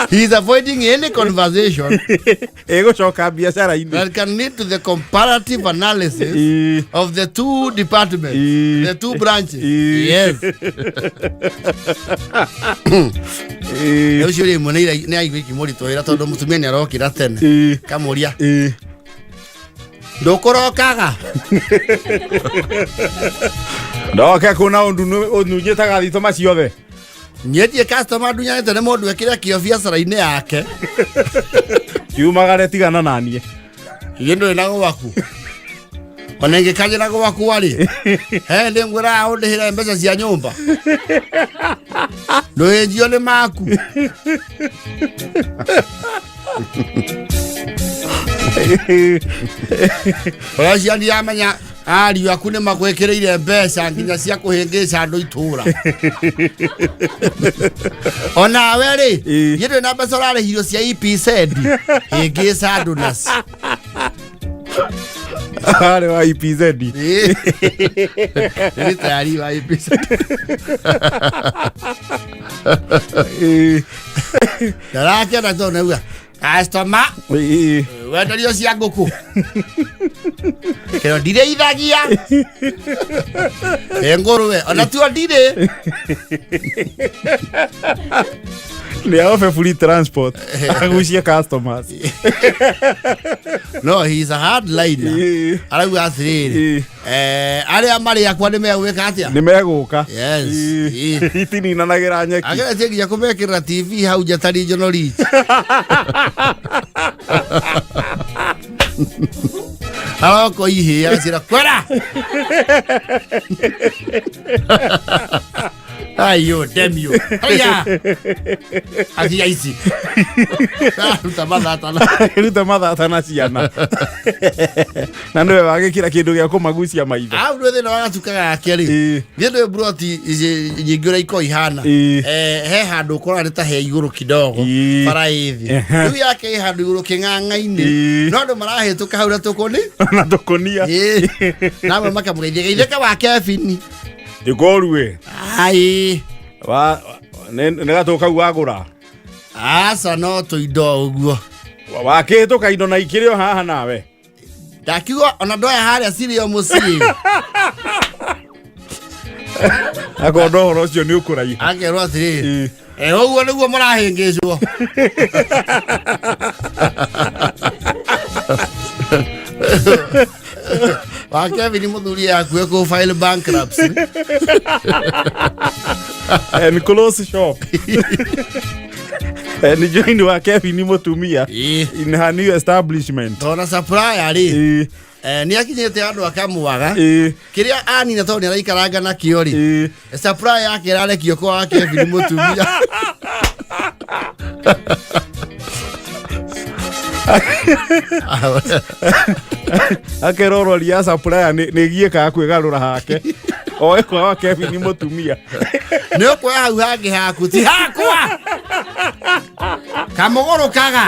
He is avoiding any conversation Ĩgũcoka biacara-inĩ. that can lead to the comparative analysis Ii. of the two departments, Ii. the two branches. Ii. Yes. Ii. Ũcio rĩmwe nĩ aigua ikĩmũritũhĩra tondũ mũtumia nĩ arokĩra tene. Ii. Kamũria, Ii. ndũkũrokaga? Ndoke kuna ũnunjĩtaga thitoma ciothe. Niĩ customer ndunyanĩte nĩ mũndũ ekĩre kĩo biacara-inĩ yake. Kiumagare, tigana naniĩ. Ithuĩ ndũrĩ na gwaku, ona ingĩkanjĩra gwakwa rĩ, he ndĩ ngwĩraga ũndĩhĩre mbeca cia nyũmba, ndũhĩnjio nĩ maku. Ũrĩa ciani yamenya ariũ aku nĩ magwĩkĩrĩire mbeca nginya cia kũhĩngĩca andũ itũra, onawe rĩ, Ĩ. niĩ ndũrĩ na mbeca ũrarĩhirio cia EPZ, hĩngĩca andũ nacio. Arĩ wa EPZ. Ĩ. Nĩ tayari wa EPZ. Ĩ. Ndarakena tondũ nauga customer Ĩ. wenderio cia ngũkũ kĩro ndirĩithagia, ĩ ngũrwe ona tuo ndirĩ. Nĩ aobe free transport agucie customers. No, he is a hard liner. Ĩ. Arauga atĩrĩrĩ, Ĩ. arĩa marĩ akwa nĩ megwĩka atĩa? Nĩ megũka. Yes. Ĩ. Ĩ. Itininanagĩra nyeki. Ageretie nginya kũmekĩrĩra TV hau nja ta regional reach. Aroko ihĩ agacira kwera ayo demio haya athia ici aruta mathatana. Ruta mathata na ciana na nĩwe wagĩkĩra kĩndũ gĩa kũmagucia maitho. Au ndå thĩna wa gatuka gake rĩ, Ĩ. niĩ ndå broti nyingĩ ũrĩa ikoragwo ihana. Ĩ. He handũ ũkoraga nĩ ta he igũrũ kidogo. Ĩ. Bara ĩthĩ. Rĩu yake ĩ handũ igũrũ kĩng'ang'a-inĩ. Ĩ. No andũ marahĩtũka hau na tũkũni. Na tũkũnia. Ĩ. Namwe makamũgeithia geithĩka wa Kevin. Ndĩkorue. Ai. Nĩ gatũ kau wagũra? Aca, no tũindo ũguo. Wakĩhĩtũka indo na ikĩrĩ o haha nawe. Ndakiuga ona ndoya harĩa cirĩ o mũciĩ. Akorwo ũhoro ũcio nĩ ũkũraiha. Akerwo atĩrĩrĩ, Ĩ. Ũguo nĩguo mũrahĩngĩcwo. Wa Kevin mũthuri yakue kũ file bankruptcy. And close shop and join wa Kevin mũtumia Ĩ. in her new establishment. Tona supplier rĩ, Ĩ. nĩ akinyĩte andũ akamwaga Ĩ. kĩrĩa anina tondũ nĩ araikaranga nakĩo rĩ, Ĩ. supplier yake ĩrarekio kwa wa Kevin mũtumia. Akerwo rori ya supplier nĩ giĩkaga kwĩgarũra hake oe kwa wa Kevin mũtumia. Nĩ ũkuoya hau hangĩ haku ti hakwa kamũgũrũkaga.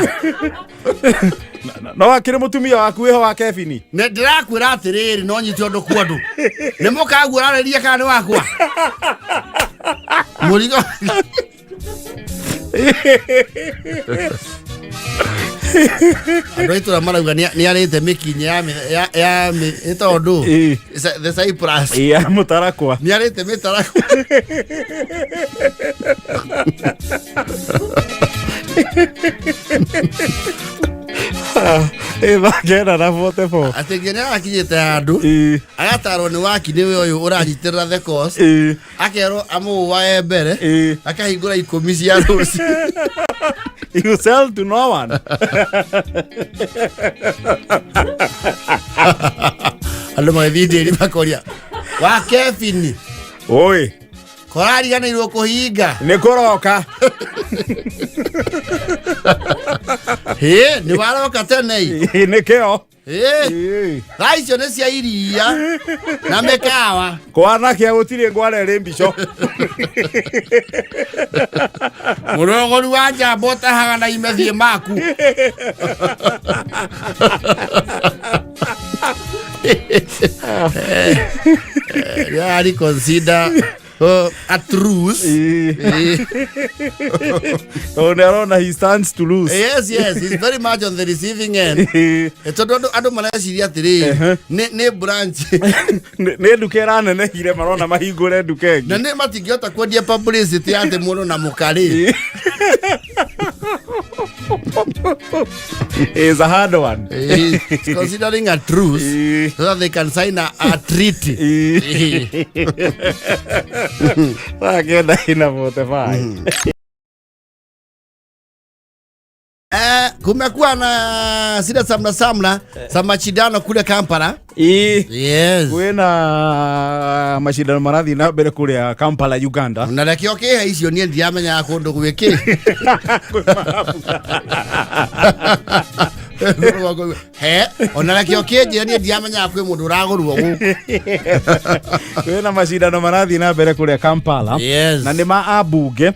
No akĩrĩ mũtumia waku wĩho wa Kevin. Nĩ ndĩrakwĩra atĩrĩrĩ, no nyite ũndũ kwa ũndũ nĩ mũkaguũranĩria kana nĩ wakwa mũrigo. Andå a itå ra marauga nä arä te mä kinya ya ya ä tondå Ĩĩ. the Cyprus Ya mũtarakwa. Nä arä te mä tarakwa. Ĩ 9:44. Atä nginya nä arakinyä te handå Ĩĩ. agatarwo nä waki nä we å yå å ranyitä rä ra the cause. Ĩĩ. Akerwo amå wae mbere. Ĩĩ. Akahingå ra 10 cia rå You sell to no one. Andå magäthiä ndä makoria wa Kevin. Oi. Korariganä kå hinga. Nĩ kũroka. Hä nä waroka tene. Ĩ, nĩkĩo. Ĩ. Ĩ. Thaa icio nä cia iria na mä kawa. Kwanake gũtirĩ ngware ĩrĩ mbico. Må rogori wa njamba å tahaga na imethiä maku. Yari consider a truce. Ĩ. Eh, Tondũ nĩ arona he stands to lose. Yes, he's very much on the receiving end. Ĩ. Tondå andå mareciria atä Ehe. rä nä branch. Nĩ nduka ĩranenehire marona mahingũre nduka Na ĩngĩ. nä matingĩhota kwendia publicity atä må ndå na må karä. Is a hard one. Considering a truce Ĩ. so that they can sign a treaty. Ĩ. 9:45. Kumekuwa na sida samna samna za mashindano kule Kampala. Ĩ. Yes. Kwĩna macindano marathiĩ na mbere kũrĩa Kampala, Uganda. Na rekio kĩhe icio niĩ ndiamenyaga kũndũ gwĩkĩ. He ona rekio kĩnjĩra niĩ ndiamenyaga kwĩ mũndũ ũragũrwo gũkũ. Kwĩna macindano marathiĩ na mbere kũrĩa Kampala. Yes. Na nĩ ma ambunge,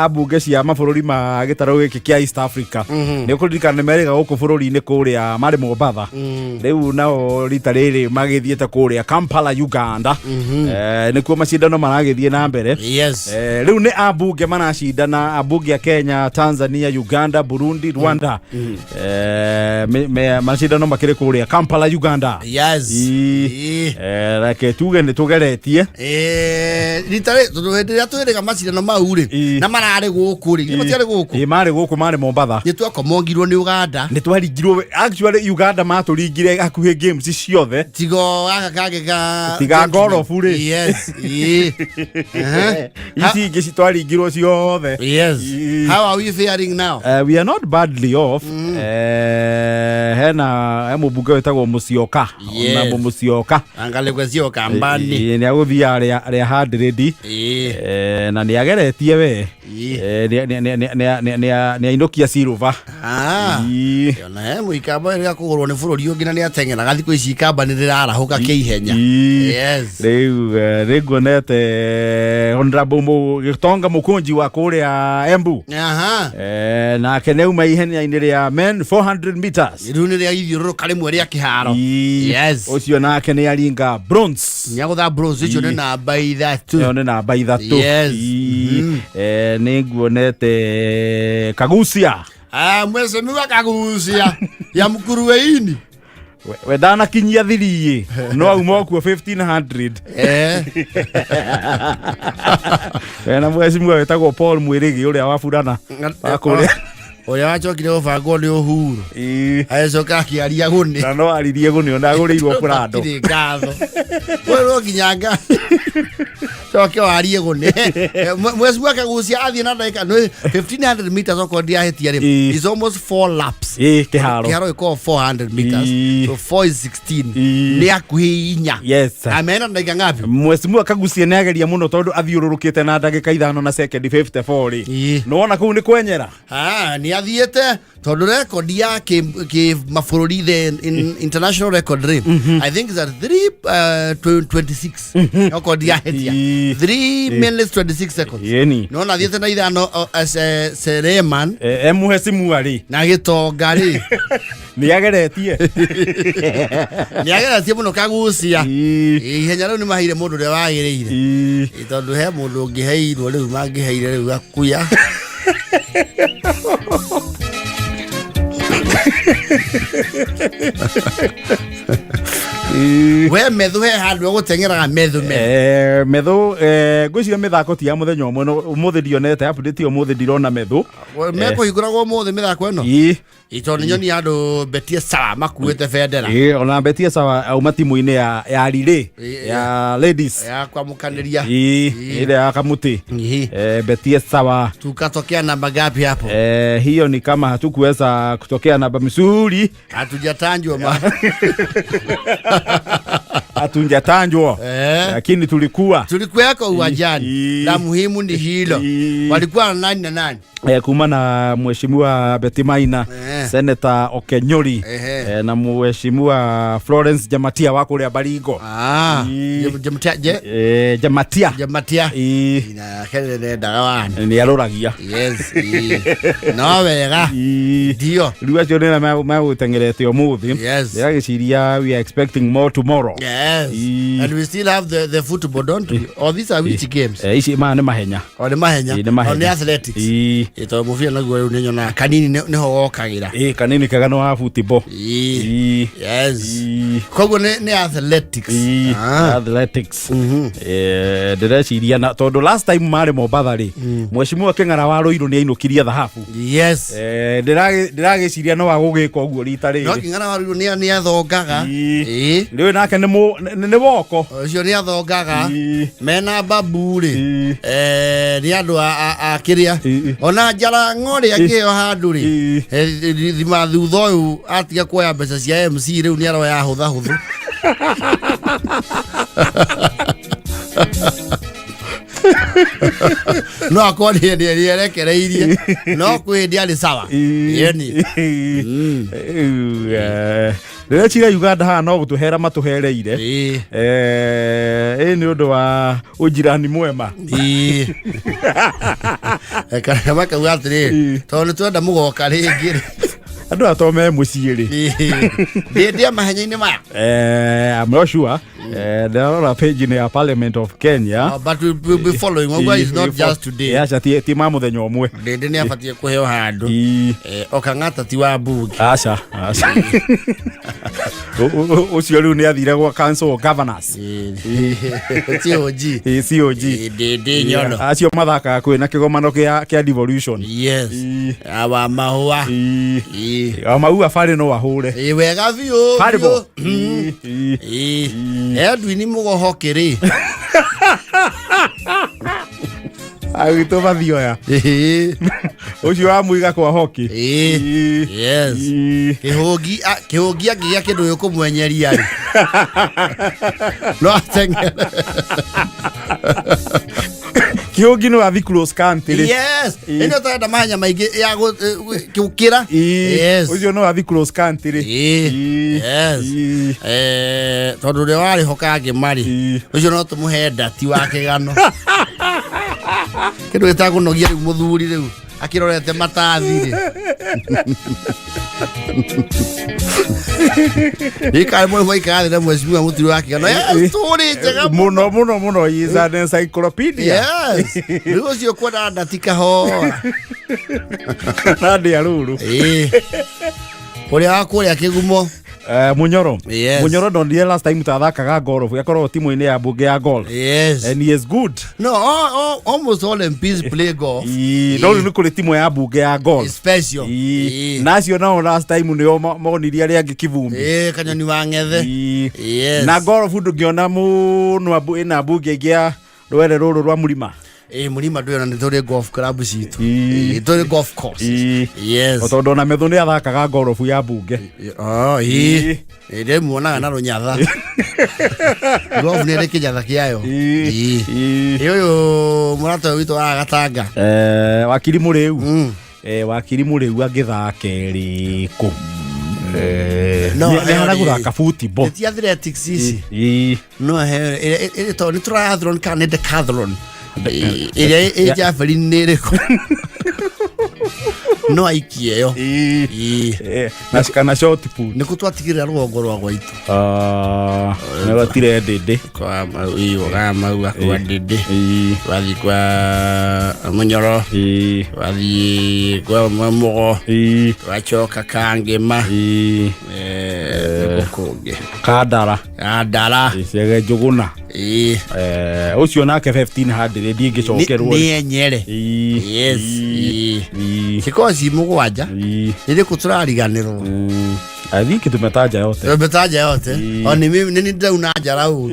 ambunge cia mabũrũri ma gĩtarũ gĩkĩ kĩa East Africa. Nĩ ũkũririkana nĩ merĩga gũkũ bũrũri-inĩ kũrĩa marĩ Mombatha. Rĩu nao rita rĩrĩ magĩthiĩte kũrĩa Kampala, Uganda. Nĩkuo macindano maragĩthiĩ na mbere. Yes. Rĩu nĩ ambunge maracindana, ambunge a Kenya, Tanzania, Uganda, Burundi, Rwanda. Macindano makĩrĩ kũrĩa Kampala, Uganda. Yes. Ĩ. Ĩ. Reke tuge nĩ tũgeretie. Rita rĩ tondũ hĩndĩ ĩrĩa twĩrĩga macindano mau rĩ Ĩ. na mararĩ gũkũ rĩ matiarĩ gũkũ. Ĩ, marĩ gũkũ, marĩ Mombatha. Nĩ twakomongirwo nĩ Uganda. Nĩ twaringirwo. Actually Uganda matũringire hakuhĩ games ciothe. Tigo gaka kangĩ ga Tiga gorobu rĩ. Yes. Ĩ. Aha. Ici ingĩ twaringirwo ciothe. Yes. Ĩ. How are we faring now? We are not badly off. Hena he mũmbunge wĩtagwo Mũcioka. Yes. Ona Mũcioka. Angaligwe cio kambani. Nĩ agũthiĩ rĩa 100. Ĩ. Na nĩ ageretie we. Ĩ. Nĩ ainũkia silver. Ah. Ĩ. Ona he mũikamba rĩrĩa kũgũrwo nĩ bũrũri ũngĩ na nĩ ateng'eraga thikũ ici ikamba nĩ rĩrarahũka kĩihenya. Ĩ. Yes. Rĩu nĩ nguonete Honorable Gĩtonga Mũkũnji wa kũrĩa Embu. Aha. Nake nĩ auma ihenya-inĩ rĩa men 400 meters. Rĩu nĩ rĩa ithiũrũrũka rĩmwe rĩa kĩharo. Ĩ. Yes. Ũcio nake nĩ aringa bronze. Nĩ agũtha bronze icio nĩ Ĩ. namba 3. Ĩyo nĩ namba 3. Yes. Ĩ. Nĩ nguonete Kagucia. Ah, mheshimiwa Kagucia ya Mkurueini. We ndanakinyia thiri no auma okuo 1500. Eh. Wena mheshimiwa wĩtagwo Paul Mwĩrĩgĩ ũrĩa wa burana wa kũrĩa. Ũrĩa wacokire gũbangwo nĩ Uhuru. Ĩ. Agĩcoka akĩaria gũnĩ. Na no aririe gũnĩ ona agũrĩirwo Prado. Hatirĩ ngatho. We no nginya coke warie gũnĩ. Mheshimiwa Kagucia athiĩ na ndagĩka nĩ 1500 meters okorwo ndiahĩtia rĩ Ĩ. is almost 4 laps. Ĩ, kĩharo. Kĩharo gĩkoragwo 400 meters. Ĩ. So 4 is 16. Ĩ. Nĩ hakuhĩ 4. Yes. Amena ndagĩka ngapi? Mheshimiwa Kagucia nĩ ageria mũno tondũ athiũrũrũkĩte na ndagĩka 5 na sekendi 54 rĩ. Ĩ. Nĩwona kũu nĩ kwenyera. Ah, nĩ athiĩte tondũ rekondi ya kĩ mabũrũri the international record rĩ I think is at 3:26 okorwo ndiahĩtia. Ĩ. 3 minutes 26 seconds. Ĩni. Nona athiĩte na 5 Sereman E mheshimiwa rĩ na gĩtonga rĩ nĩ ageretie. Nĩ ageretie mũno Kagucia. Ĩ. Ihenya rĩu nĩ maheire mũndũ ũrĩa wagĩrĩire. Ĩ. Ĩ, tondũ he mũndũ ũngĩheirwo rĩu mangĩheire rĩu gakuya. We methu he handũ egũteng'eraga methu methu. Methu, ngwĩciria mĩthako ti ya mũthenya ũmwe, no ũmũthĩ ndionete update, ũmũthĩ ndirona methu. Mekũhingũragwo ũmũthĩ mĩthako ĩno? Ĩ. Tondũ nĩ nyoni andũ betie sawa makuĩte bendera. Ĩ, ona betie sawa auma timu-inĩ ya relay ya ladies. Ya kwamũkanĩria. Ĩ, ĩrĩa ya kamuti. Betie sawa. Tukatokea namba ngapi hapo? Hiyo ni kama hatukuweza kutokea namba mzuri. Hatujatanjwa ma. Hatunjatanjwa, lakini tulikuwa Tulikuweko uwanjani. La muhimu ni hilo. Walikuwa na nani na nani? Kuma na mheshimiwa Betty Maina, Senator Okenyori, na mheshimiwa Florence Jamatia wa kũrĩa Baringo. Ah, Jamatia je? Jamatia. Jamatia. Ĩ. Na kere nendaga wani. Nĩ arũragia. Yes. No wega. Ndio. Rĩu acio nĩ megũteng'erete ũmũthĩ. Yes. Ndĩragĩciria we are expecting more tomorrow. Yes. And we still have the football, don't we? Or these are which games? Ici maya nĩ mahenya. O nĩ mahenya. Ĩ, nĩ mahenya. O nĩ athletics. Ĩ. Ĩ, tondũ mũbira naguo rĩu nĩ nyonaga kanini nĩho wokagĩra. Ĩ, kanini kega nĩ wa football. Ĩ. Ĩ. Yes. Koguo nĩ athletics. Ĩ, athletics. Ndĩreciria na tondũ last time marĩ Mombatha rĩ, mheshimiwa Kĩng'ara wa Rũirũ nĩ ainũkirie thahabu. Yes. Ndĩragĩciria no agũgĩka ũguo rita No rĩrĩ. Kĩng'ara wa Rũirũ nĩ athongaga. Ĩ. Rĩu nake nĩ woko. Ũcio nĩ athongaga. Mena babu rĩ. Nĩ andũ a kĩrĩa. Ona njara ng'orĩ akĩheo handũ rĩ. Thima thutha ũyũ atiga kuoya mbeca cia MC rĩu nĩ aroya hũtha hũthũ. No akorwo nĩ erekereirie, no kwĩ hĩndĩ arĩ sawa. Yeni. Ndĩreciria Uganda haha no gũtũhera matũhereire. Ĩ nĩ ũndũ wa ũnjirani mwema. Kana makauga atĩrĩrĩ, tondũ nĩ twenda mũgoka rĩngĩ rĩ. Andũ aya to me mũciĩ rĩ. Ndĩ ndĩa mahenya-inĩ maya. I'm not sure. Ndĩrarora page-inĩ ya Parliament of Kenya. Oh, but we'll be following. Ũguo is not just today. Aca, ti ma mũthenya ũmwe. Ndĩndĩ nĩ abatiĩ kũheo handũ. Okang'ata ti wa mbunge. Aca, aca. Ũcio rĩu nĩ athire gwa Council of Governors. COG. COG. Ndĩndĩ nyono. Acio mathakaga kwĩ na kĩgomano kĩa devolution. Yes. Awa mahũa. Wa maua barĩ no ahũre. Ĩ, wega biũ. Barĩ bo. Biũ. Ĩ. Edwin Mũgohoki rĩ. Agwitwo mathioya. Ũcio wa mũiga kwa hockey. Yes. Kĩhũngi kĩhũngi angĩgĩa kĩndũ gĩkũmwenyeria rĩ. No ateng'ere. Kĩhũngi no athi cross country rĩ. Yes. Ĩno tarenda mahenya maingĩ ya gũkĩra. Yes. Ũcio no athi cross country rĩ. Yes. Tondũ ũrĩa warĩ ho kangĩ marĩ ũcio no tũmũhe ndati wa kĩgano kĩndũ gĩtakũnogia rĩu mũthuri rĩu akĩrorete matathi rĩ gĩkarĩ mũrĩ mwaikara thĩ na mheshimiwa mũturi wa kĩgano. Yes, story njega. Mũno mũno mũno, is an encyclopedia. Yes. Rĩu ũcio kwenda ndati kahora. Na ndĩa rũrũ. Ĩ. Ũrĩa wa kũrĩa kĩgumo. Munyoro. Yes. Munyoro ndonire last time tathakaga golf, yakorwo timu-inĩ ya mbunge ya golf. Yes. And he is good. No, almost all MPs play golf. Ĩ, no rĩu nĩ kũrĩ timu ya mbunge ya golf. Special. Ĩ, na acio nao last time nĩo monirie arĩa angĩ kivumbi. Ĩ, kanyoni wa ng'ethe. Yes. Na golf ndũngĩona mũno ĩna mbunge ĩngĩ ya rwere rũrũ rwa mũrima. Ĩ, mũrima ndũyona nĩ tũrĩ golf club citũ. Ĩ, tũrĩ golf course. Yes. O tondũ ona Methu nĩ athakaga golf ya mbunge. Oh, ĩ. Ĩ, ndĩmuonaga na rũnyatha. Golf nĩ ĩrĩ kĩnyatha kĩayo. Ĩ. Ĩ, ũyũ mũrata ũyũ witũ wa Gatanga. Wakiri Mũrĩu. Wakiri Mũrĩu angĩthaka ĩrĩkũ? No, Nĩ hana aheo gũthaka football. Nĩ ti athletics ici. Ĩ. No aheo ĩrĩa tondũ nĩ triathlon kana nĩ decathlon. Ĩrĩa ĩ javelin nĩ ĩrĩkũ? No aikie yo. Ĩĩ. Ĩĩ. Na kana shot put. Nĩkũ twatigĩrĩra rũgongo rwa gwaitũ? Ah, nĩ gũtirĩ ndĩndĩ. Kwa mau iyo ga mau akwa ndĩndĩ. Ĩĩ. Wathiĩ kwa Mũnyoro. Ĩĩ. Wathiĩ kwa Mũgo. Ĩĩ. Wacoka Kangĩma. Ĩĩ. Nĩkũ kũngĩ? Kandara. Kandara. Icege Njũgũna. Ĩĩ. Ũcio nake 1500 ndingĩcokerwo. Nĩ enyere. Ĩĩ. Yes. Ĩĩ. Ĩĩ. Ĩĩ. Cikorwo ci mũgwanja. Ĩĩ. Nĩrĩkũ tũrariganĩrwo? I think tumetaja yote. Tumetaja yote. Ĩĩ. O nĩ mimi nĩ ndauna njara ũru.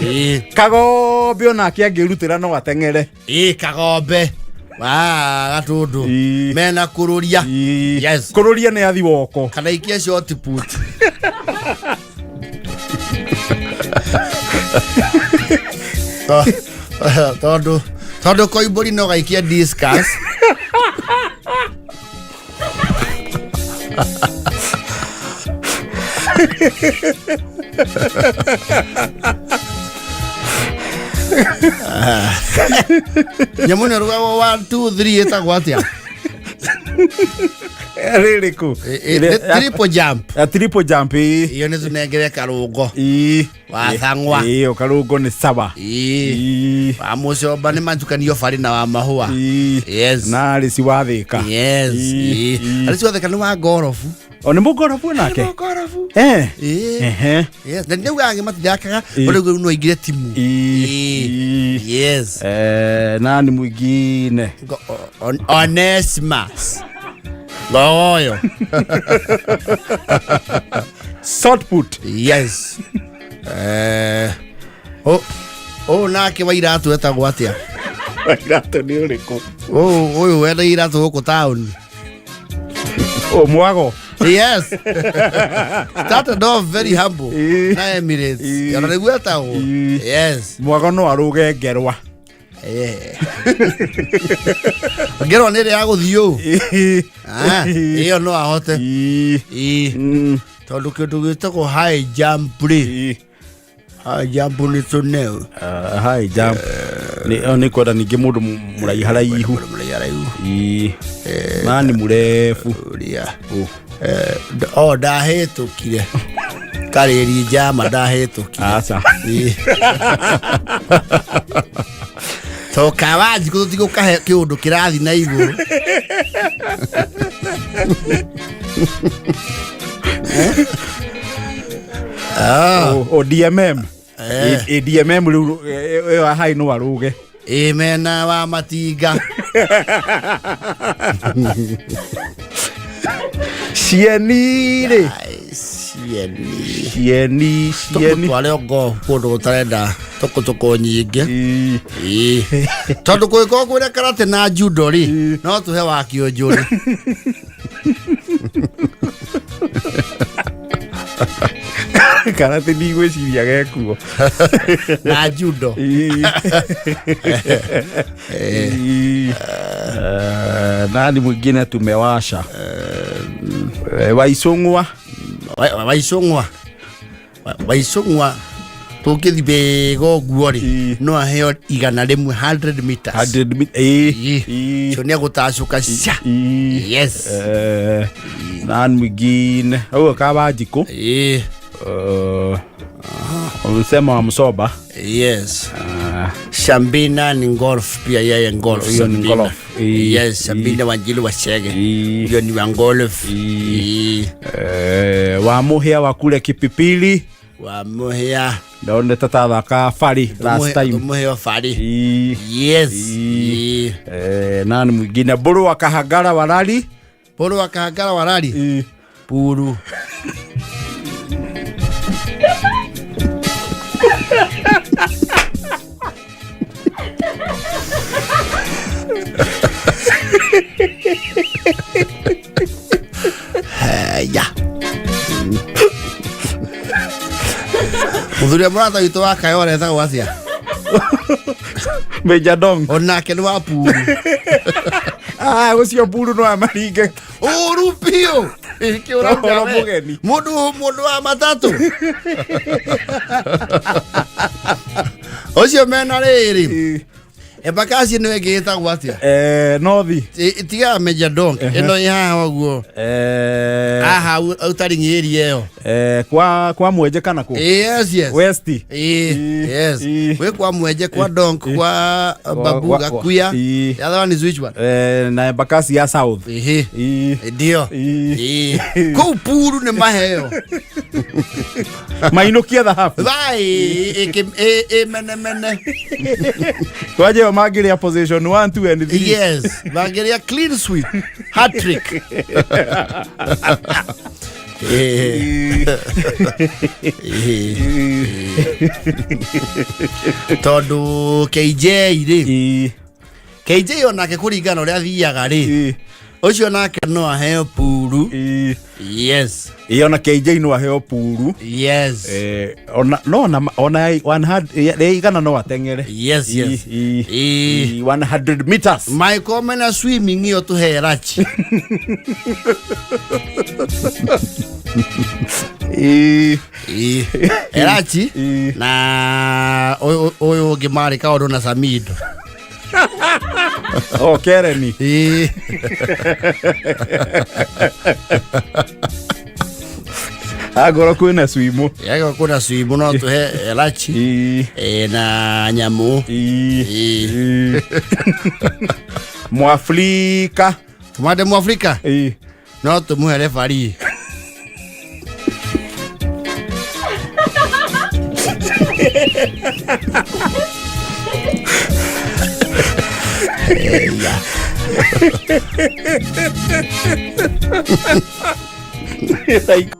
Ĩĩ. Kagombe onake angĩrutĩra no ateng'ere. Ĩĩ Kagombe. Wa Gatũndũ. Ĩĩ. Mena kũrũria. Ĩĩ. Yes. Kũrũria nĩ athi woko. Kana ikie shot put. Tondũ Koimbũri no gaikie discus. Nyamũ ĩno ĩrugagwo 1 2 3 ĩtagwo atĩa? Rĩrĩkũ? Triple jump. Ya triple jump. Ĩĩ. Iyo nĩ tũnengere karũngo. Ĩĩ. Wa thang'wa. Ĩĩ, karũngo nĩ sawa. Ĩĩ. Ĩĩ. Wa mũcomba nĩ matukanio barĩ na wa mahũa. Ĩĩ. Yes. Na arĩ ci wathĩka. Yes. Ĩĩ. Ĩĩ. Arĩ ciothe kana wa ngorobu. O nĩ mũngorobu nake? Ngorobu. Eh. Ĩĩ. Ehe. Yes. Na nĩ ugaga matithakaga Ĩĩ. ũrĩa rĩu no aingĩre timu. Ĩĩ. Ĩĩ. Ĩĩ. Yes. Nani mwingine? Onesmus. Ngogoyo. Shot put. Yes. Ũyũ nake wa iratũ etagwo atĩa? Iratũ nĩ ũrĩkũ? Ũyũ wenda iratũ gũkũ taũni. O mwago. Yes. Started off very humble. Ĩĩ. Na Emirates. Ĩĩ. Ona nĩguo etagwo. Ĩĩ. Yes. Mwago no arũge ngerwa. Ngerwa nĩ ĩrĩa ya gũthiĩ ũũ. Ĩĩ. Ah, ĩyo no ahote. Ĩĩ. Ĩĩ. Mm. Tondũ kĩndũ gĩtagwo high jump rĩ. Ĩĩ. High jump nĩ tũneo. High jump. Nĩ kwenda ningĩ mũndũ mũraiharaihu. Mũraiharaihu. Ĩĩ. Nani mũrebu. Ũrĩa. O ndahĩtũkire. Karĩri njama ndahĩtũkire. Aca. Ĩĩ. To kawanjikũ tũtigũkahe kĩũndũ kĩrathi na igũrũ. O DMM. Ĩ DMM rĩu ĩyo high no arũge. Ĩ mena wa matinga. Cieni rĩ. Ai, cieni. Cieni, cieni. Tũgũtware ngo kũndũ gũtarenda tũkũtũkũ nyingĩ. Ĩĩ. Ĩĩ. Tondũ kũngĩkorwo kwĩna karate na judo rĩ, no tũhe wa kĩũnjũrĩ. Karate ndigwĩciria gekuo. Na judo. Ĩĩ. Ĩĩ. Nani mwingine tumewasha? Waicũng'wa. Waicũng'wa. Waicũng'wa tũngĩthi wega ũguo rĩ, Ĩĩ. no aheo 100 100 meters. 100 ĩĩ. Ĩĩ. Ĩĩ. Cio nĩ egũtacũka cia. Ĩĩ. Yes. Nani mwingine? Ũguo Kawanjikũ. Ĩĩ. Ulisema wa Msoba. Yes. Shambina ni golf pia yeye golf. Hiyo ni Sambina. golf. Ĩĩ. Yes, Shambina Wanjiru wa Chege. Ĩĩ. Hiyo ni wa golf. Ĩĩ. Ĩĩ. Wa Mũhĩa wa kule Kipipili. Wa Mũhĩa. Ndonete tathaka bari last time. Tũmũhe bari. Ĩĩ. Yes. Ĩĩ. Ĩĩ. Nani mwingine? Mbũrũ wa Kahangara Warari. Mbũrũ wa Kahangara Warari. Ĩĩ. Puru. Haya. Mũthuri wa mũrata witũ wa Kayore etagwo atĩa? Major Dong. Onake nĩ wa Puru. Ah, ũcio Puru no amaringe. Ũru biũ. Ĩkĩ ũrauga Ũhoro we? mũgeni. Mũndũ wa matatũ. Ũcio mena rĩrĩ. Embakasi ĩno ĩngĩ ĩtagwo atĩa? Nothi. Tiga Major Donk ĩno ĩ haha ũguo. Haha ũtaring'i area ĩyo. Kwa mwenje kana kũ? Yes. West. Yes. Wĩ kwa mwenje, kwa Donk, kwa Babu Gakuya. The other one is which one? Na Embakasi ya South. Ehe. Ndio. Kũu puru nĩ maheo. Mainũkia thahabu. Vai ĩmenemene. Kwanje yo mangĩrĩa position 1, 2 and 3. Yes, mangĩrĩa clean sweep, hat trick. Tondũ KJ rĩ, KJ onake kũringana ũrĩa athiaga rĩ, ũcio nake no aheo puru. Yes. Ĩ, ona KJ no aheo puru. Yes. Ona no ona 100 igana no ateng'ere. Yes. 100 meters. Michael mena swimming ĩyo tũhe Rachi. Erachi na ũyũ ũyũ ũngĩ marĩ kaũndũ na Samido. Oh, Kereni. Angorwo kwĩna swimo. Yaga kwĩna swimo no tũhe Erachi. Na nyamũ. Mwafrika. Tumande Mwafrika? No tũmũhe referee. Yeah.